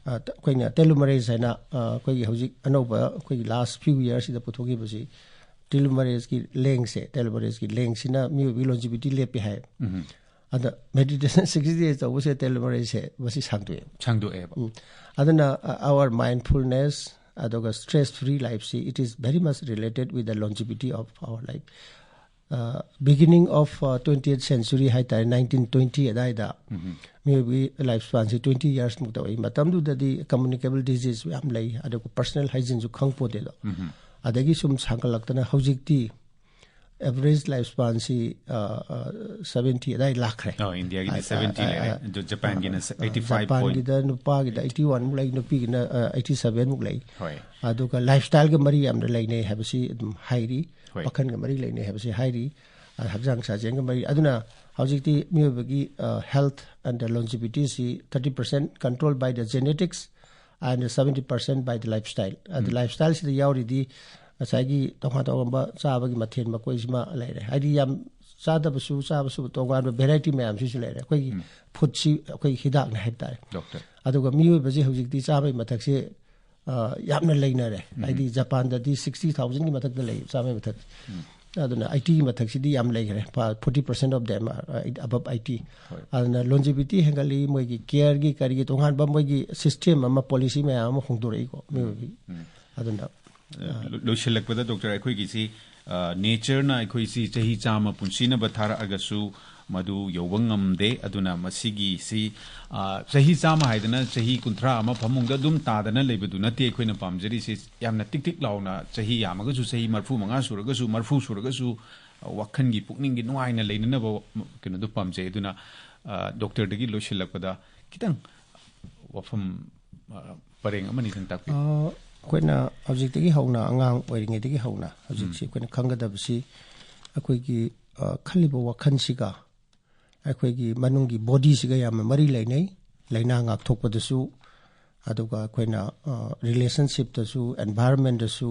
ꯑ, ꯇ-, ꯑꯩꯈꯣꯏꯅ ꯇꯦꯂꯣꯃꯔꯦꯖ ꯍꯥꯏꯅ, ꯑ, ꯑꯩꯈꯣꯏꯒꯤ ꯍꯧꯖꯤꯛ ꯑꯅꯧꯕ ꯑꯩꯈꯣꯏꯒꯤ ꯂꯥꯁ ꯐ꯭ꯌꯨ ꯌꯔꯁꯤꯗ ꯄꯨꯊꯣꯛꯈꯤꯕꯁꯤ, ꯇꯦꯂꯣꯃꯔꯦꯖꯀꯤ ꯂꯦꯡꯁꯦ, ꯇꯦꯂꯣꯃꯔꯦꯖꯀꯤ ꯂꯦꯡꯁꯤꯅ ꯃꯤꯑꯣꯏꯕꯒꯤ ꯂꯣꯟꯖꯤꯕꯤꯇꯤ ꯂꯦꯞꯄꯤ ꯍꯥꯏ꯫ ꯑꯗ ꯃꯦꯗꯤꯇꯦꯁꯟ ꯁꯤꯛꯁꯇꯤ ꯗꯦꯁ ꯇꯧꯕꯁꯦ ꯇꯦꯂꯣꯃꯔꯦꯖꯁꯦ ꯃꯁꯤ ꯁꯥꯡꯗꯣꯛꯑꯦꯕ꯫ ꯁꯥꯡꯗꯣꯛꯑꯦꯕ꯫ ꯎꯝ꯫ ꯑꯗꯨꯅ, uh, our mindfulness, ꯑꯗꯨꯒ ꯁ꯭ꯇ꯭ꯔꯦꯁ ꯐ꯭ꯔꯤ ꯂꯥꯏꯐꯁꯤ, it is very much related with the longevity of our life. Uh, beginning of, uh, twentieth century ꯍꯥꯏꯇꯥꯔꯦ, ꯅꯥꯏꯟꯇꯤꯟ ꯇ꯭ꯋꯦꯟꯇꯤ ꯑꯗꯥꯏꯗ ꯃꯤꯑꯣꯏꯕꯒꯤ ꯂꯥꯏꯐ ꯁ꯭ꯄꯥꯟꯁꯤ ꯇ꯭ꯋꯦꯟꯇꯤ ꯌꯔꯁꯃꯨꯛꯇ ꯑꯣꯏ꯫ ꯃꯇꯝꯗꯨꯗꯗꯤ ꯀꯝꯃ꯭ꯌꯨꯅꯤꯀꯦꯕꯜ ꯗꯤꯖꯤꯖ ꯌꯥꯝ ꯂꯩ, ꯑꯗꯨꯒ ꯄꯔꯁꯅꯦꯜ ꯍꯥꯏꯖꯤꯟꯁꯨ ꯈꯪꯄꯣꯠꯇꯦꯗꯣ꯫ ꯑꯗꯒꯤ ꯁꯨꯝ ꯁꯥꯡꯒꯠꯂꯛꯇꯅ ꯍꯧꯖꯤꯛꯇꯤ ꯑꯦꯚꯔꯦꯖ ꯂꯥꯏꯐ ꯁ꯭ꯄꯥꯟꯁꯤ ꯁꯚꯦꯟꯇꯤ ꯑꯗꯥꯏ ꯂꯥꯛꯈ꯭ꯔꯦ꯫ ꯑꯣ, ꯏꯟꯗꯤꯌꯥꯒꯤꯗꯤ ꯁꯚꯦꯟꯇꯤ ꯂꯩꯔꯦ, ꯑꯗꯨ ꯖꯄꯥꯟꯒꯤꯅ ꯑꯩꯠꯇꯤ ꯐꯥꯏꯚ꯫ ꯖꯄꯥꯟꯒꯤꯗ ꯅꯨꯄꯥꯒꯤꯗ ꯑꯩꯠꯇꯤ ꯋꯥꯟꯃꯨꯛ ꯂꯩ, ꯅꯨꯄꯤꯒꯤꯅ ꯑꯩꯠꯇꯤ ꯁꯚꯦꯟꯃꯨꯛ ꯂꯩ꯫ ꯍꯣꯏ꯫ ꯑꯗꯨꯒ ꯂꯥꯏꯐ ꯁ꯭ꯇꯥꯏꯜꯒ ꯃꯔꯤ ꯌꯥꯝꯅ ꯂꯩꯅꯩ ꯍꯥꯏꯕꯁꯤ ꯑꯗꯨꯝ ꯍꯥꯏꯔꯤ꯫ ꯍꯣꯏ꯫ ꯋꯥꯈꯜꯒ ꯃꯔꯤ ꯂꯩꯅꯩ ꯍꯥꯏꯕꯁꯤ ꯍꯥꯏꯔꯤ꯫ ꯑ, ꯍꯛꯆꯥꯡ ꯁꯥꯖꯦꯜꯒ ꯃꯔꯤ꯫ ꯑꯗꯨꯅ ꯍꯧꯖꯤꯛꯇꯤ ꯃꯤꯑꯣꯏꯕꯒꯤ ꯍꯦꯜꯊ ꯑꯦꯟ ꯗ ꯂꯣꯟꯖꯤꯕꯤꯇꯤꯁꯤ thirty percent control by the genetics and seventy percent by the lifestyle. ꯑꯗ ꯂꯥꯏꯐ ꯁ꯭ꯇꯥꯏꯜꯁꯤꯗ ꯌꯥꯎꯔꯤꯗꯤ ꯉꯁꯥꯏꯒꯤ ꯇꯣꯉꯥꯟ ꯇꯣꯉꯥꯟꯕ ꯆꯥꯕꯒꯤ ꯃꯊꯦꯜ ꯃꯀꯣꯏꯁꯤꯃ ꯂꯩꯔꯦ꯫ ꯍꯥꯏꯗꯤ ꯌꯥꯝ ꯆꯥꯗꯕꯁꯨ ꯆꯥꯕꯁꯨ ꯇꯣꯉꯥꯟꯕ ꯚꯦꯔꯥꯏꯇꯤ ꯃꯌꯥꯝꯁꯤꯁꯨ ꯂꯩꯔꯦ꯫ ꯑꯩꯈꯣꯏꯒꯤ ꯐꯨꯗꯁꯤ ꯑꯩꯈꯣꯏꯒꯤ ꯍꯤꯗꯥꯛꯅꯤ ꯍꯥꯏꯕ ꯇꯥꯔꯦ꯫ ꯗꯣꯛꯇꯔ꯫ ꯑꯗꯨꯒ ꯃꯤꯑꯣꯏꯕꯁꯤ ꯍꯧꯖꯤꯛꯇꯤ ꯆꯥꯕꯒꯤ ꯃꯊꯛꯁꯦ, ꯑ, ꯌꯥꯝꯅ ꯂꯩꯅꯔꯦ꯫ ꯍꯥꯏꯗꯤ ꯖꯄꯥꯟꯗꯗꯤ ꯁꯤꯛꯁꯇꯤ ꯊꯥꯎꯖꯟꯒꯤ ꯃꯊꯛꯇ ꯂꯩ, ꯆꯥꯝꯃꯒꯤ ꯃꯊꯛ꯫ ꯑꯗꯨꯅ ꯑꯩꯠꯇꯤꯒꯤ ꯃꯊꯛꯁꯤꯗꯤ ꯌꯥꯝ ꯂꯩꯈ꯭ꯔꯦ꯫ Forty percent of them above eighty. ꯍꯣꯏ꯫ ꯑꯗꯨꯅ ꯂꯣꯟꯖꯤꯕꯤꯇꯤ ꯍꯦꯟꯒꯠꯂꯤ, ꯃꯣꯏꯒꯤ ꯀꯦꯌꯔꯒꯤ ꯀꯔꯤꯒꯤ ꯇꯣꯉꯥꯟꯕ ꯃꯣꯏꯒꯤ ꯁꯤꯁꯇꯦꯝ ꯑꯃ, ꯄꯣꯂꯤꯁꯤ ꯃꯌꯥꯝ ꯑꯃ ꯍꯣꯡꯗꯣꯔꯛꯏꯀꯣ ꯃꯤꯑꯣꯏꯕꯒꯤ꯫ ꯑꯗꯨꯅ ꯂꯣ-, ꯂꯣꯏꯁꯤꯜꯂꯛꯄꯗ ꯗꯣꯛꯇꯔ, ꯑꯩꯈꯣꯏꯒꯤꯁꯤ, ꯑ, ꯅꯦꯆꯔꯅ ꯑꯩꯈꯣꯏꯁꯤ ꯆꯍꯤ ꯆꯥꯝꯃ ꯄꯨꯟꯁꯤꯅꯕ ꯊꯥꯔꯛꯑꯒꯁꯨ ꯃꯗꯨ ꯌꯧꯕ ꯉꯝꯗꯦ꯫ ꯑꯗꯨꯅ ꯃꯁꯤꯒꯤꯁꯤ, ꯑ, ꯆꯍꯤ ꯆꯥꯝꯃ ꯍꯥꯏꯗꯅ ꯆꯍꯤ ꯀꯨꯟꯊ꯭ꯔꯥ ꯑꯃ ꯐꯃꯨꯡꯗ ꯑꯗꯨꯝ ꯇꯥꯗꯅ ꯂꯩꯕꯗꯨ ꯅꯠꯇꯦ ꯑꯩꯈꯣꯏꯅ ꯄꯥꯝꯖꯔꯤꯁꯤ꯫ ꯌꯥꯝꯅ ꯇꯤꯛ ꯇꯤꯛ ꯂꯥꯎꯅ, ꯆꯍꯤ ꯌꯥꯝꯃꯒꯁꯨ, ꯆꯍꯤ ꯃꯔꯐꯨ ꯃꯉꯥ ꯁꯨꯔꯒꯁꯨ, ꯃꯔꯐꯨ ꯁꯨꯔꯒꯁꯨ, ꯑ, ꯋꯥꯈꯜꯒꯤ, ꯄꯨꯛꯅꯤꯡꯒꯤ ꯅꯨꯡꯉꯥꯏꯅ ꯂꯩꯅꯅꯕ ꯀꯩꯅꯣꯗꯣ ꯄꯥꯝꯖꯩ꯫ ꯑꯗꯨꯅ, ꯑ, ꯗꯣꯛꯇꯔꯗꯒꯤ ꯂꯣꯏꯁꯤꯜꯂꯛꯄꯗ ꯈꯤꯇꯪ ꯋꯥꯐꯝ, ꯑ, ꯄꯔꯦꯡ ꯑꯃꯅꯤꯗꯪ ꯇꯥꯛꯄꯤꯌꯨ꯫ ꯑ, ꯑꯩꯈꯣꯏꯅ ꯍꯧꯖꯤꯛꯇꯒꯤ ꯍꯧꯅ, ꯑꯉꯥꯡ ꯑꯣꯏꯔꯤꯉꯩꯗꯒꯤ ꯍꯧꯅ ꯍꯧꯖꯤꯛꯁꯤ ꯑꯩꯈꯣꯏꯅ ꯈꯪꯒꯗꯕꯁꯤ, ꯑꯩꯈꯣꯏꯒꯤ, ꯑ, ꯈꯜꯂꯤꯕ ꯋꯥꯈꯜꯁꯤꯒ ꯑꯩꯈꯣꯏꯒꯤ ꯃꯅꯨꯡꯒꯤ ꯕꯣꯗꯤꯁꯤꯒ ꯌꯥꯝꯅ ꯃꯔꯤ ꯂꯩꯅꯩ꯫ ꯂꯥꯏꯅꯥ ꯉꯥꯛꯊꯣꯛꯄꯗꯁꯨ, ꯑꯗꯨꯒ ꯑꯩꯈꯣꯏꯅ, ꯑ, ꯔꯤꯂꯦꯁꯟꯁꯤꯞꯇꯁꯨ, ꯑꯦꯟꯚꯥꯏꯔꯟꯃꯦꯟꯗꯁꯨ,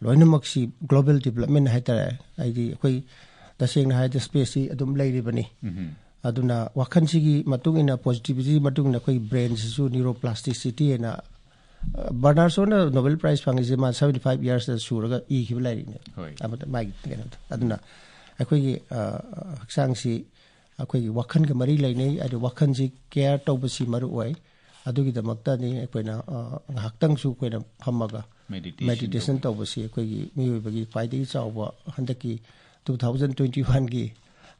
ꯂꯣꯏꯅꯃꯛꯁꯤ ꯒ꯭ꯂꯣꯕꯦꯜ ꯗꯤꯕꯂꯞꯃꯦꯟ ꯍꯥꯏꯇꯥꯔꯦ꯫ ꯍꯥꯏꯗꯤ ꯑꯩꯈꯣꯏ ꯇꯁꯦꯡꯅ ꯍꯥꯏꯔꯗꯤ ꯁ꯭ꯄꯦꯁꯁꯤ ꯑꯗꯨꯝ ꯂꯩꯔꯤꯕꯅꯤ꯫ ꯑꯗꯨꯅ ꯋꯥꯈꯜꯁꯤꯒꯤ ꯃꯇꯨꯡ ꯏꯟꯅ, ꯄꯣꯖꯤꯇꯤꯚꯤꯇꯤꯒꯤ ꯃꯇꯨꯡ ꯏꯟꯅ ꯑꯩꯈꯣꯏꯒꯤ ꯕ꯭ꯔꯦꯟꯁꯤꯁꯨ ꯅ꯭ꯌꯨꯔꯣꯄ꯭ꯂꯥꯁꯇꯤꯁꯤꯇꯤ ꯍꯥꯏꯅ, ꯑ, ꯕꯔꯅꯥꯔꯗ ꯁꯣꯅ ꯅꯣꯕꯦꯜ ꯄ꯭ꯔꯥꯏꯖ ꯐꯪꯉꯤꯁꯦ ꯃꯥ ꯁꯚꯦꯟꯇꯤ ꯐꯥꯏꯚ ꯌꯔꯁꯇ ꯁꯨꯔꯒ ꯏꯈꯤꯕ ꯂꯥꯏꯔꯤꯛꯅꯦ꯫ ꯍꯣꯏ꯫ ꯑꯃꯗ ꯃꯥꯒꯤ ꯀꯩꯅꯣꯗꯣ꯫ ꯑꯗꯨꯅ ꯑꯩꯈꯣꯏꯒꯤ, ꯑ, ꯍꯛꯆꯥꯡꯁꯤ ꯑꯩꯈꯣꯏꯒꯤ ꯋꯥꯈꯜꯒ ꯃꯔꯤ ꯂꯩꯅꯩ꯫ ꯑꯗꯨ ꯋꯥꯈꯜꯁꯤ ꯀꯦꯌꯔ ꯇꯧꯕꯁꯤ ꯃꯔꯨ ꯑꯣꯏ꯫ ꯑꯗꯨꯒꯤꯗꯃꯛꯇꯅꯤ ꯑꯩꯈꯣꯏꯅ, ꯑ, ꯉꯥꯏꯍꯥꯛꯇꯪꯁꯨ ꯑꯩꯈꯣꯏꯅ ꯐꯝꯃꯒ Meditation ꯃꯦꯗꯤꯇꯦꯁꯟ ꯇꯧꯕ꯫ ꯇꯧꯕꯁꯤ ꯑꯩꯈꯣꯏꯒꯤ ꯃꯤꯑꯣꯏꯕꯒꯤ ꯈ꯭ꯋꯥꯏꯗꯒꯤ ꯆꯥꯎꯕ ꯍꯟꯗꯛꯀꯤ ꯇꯨ ꯊꯥꯎꯖꯟ ꯇ꯭ꯋꯦꯟꯇꯤ ꯋꯥꯟꯒꯤ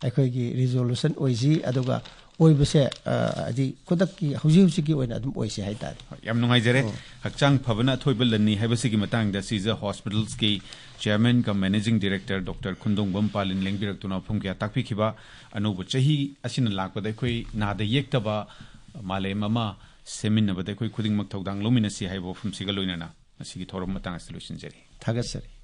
ꯑꯩꯈꯣꯏꯒꯤ ꯔꯤꯖꯣꯂꯨꯁꯟ ꯑꯣꯏꯁꯤ꯫ ꯑꯗꯨꯒ ꯑꯣꯏꯕꯁꯦ, ꯑ, ꯍꯥꯏꯗꯤ ꯈꯨꯗꯛꯀꯤ ꯍꯧꯖꯤꯛ ꯍꯧꯖꯤꯛꯀꯤ ꯑꯣꯏꯅ ꯑꯗꯨꯝ ꯑꯣꯏꯁꯦ ꯍꯥꯏꯇꯥꯔꯦ꯫ ꯍꯣꯏ, ꯌꯥꯝ ꯅꯨꯡꯉꯥꯏꯖꯔꯦ꯫ ꯑꯣ꯫ ꯍꯛꯆꯥꯡ ꯐꯕꯅ ꯑꯊꯣꯏꯕ ꯂꯟꯅꯤ ꯍꯥꯏꯕꯁꯤꯒꯤ ꯃꯇꯥꯡꯗ ꯁꯤꯖ ꯍꯣꯁꯄꯤꯇꯥꯜꯁꯀꯤ ꯆꯤꯌꯔꯃꯦꯟ ꯀꯝ ꯃꯦꯅꯦꯖꯤꯡ ꯗꯤꯔꯦꯛꯇꯔ ꯗꯣꯛꯇꯔ ꯈꯨꯟꯗꯣꯡꯕꯝ ꯄꯥꯂꯤꯟ ꯂꯦꯡꯕꯤꯔꯛꯇꯨꯅ ꯃꯐꯝ ꯀꯌꯥ ꯇꯥꯛꯄꯤꯈꯤꯕ꯫ ꯑꯅꯧꯕ ꯆꯍꯤ ꯑꯁꯤꯅ ꯂꯥꯛꯄꯗ ꯑꯩꯈꯣꯏ ꯅꯥꯗ ꯌꯦꯛꯇꯕ ꯃꯥꯂꯦꯝ ꯑꯃ ꯁꯦꯝꯃꯤꯟꯅꯕꯗ ꯑꯩꯈꯣꯏ ꯈꯨꯗꯤꯡꯃꯛ ꯊꯧꯗꯥꯡ ꯂꯧꯃꯤꯟꯅꯁꯤ ꯍꯥꯏꯕ ꯋꯥꯐꯝꯁꯤꯒ ꯂꯣꯏꯅꯅ ꯉꯁꯤꯒꯤ ꯊꯧꯔꯝ ꯃꯇꯥꯡ ꯑꯁꯤꯗ ꯂꯣꯏꯁꯤꯟꯖꯔꯤ꯫ ꯊꯥꯒꯠꯆꯔꯤ꯫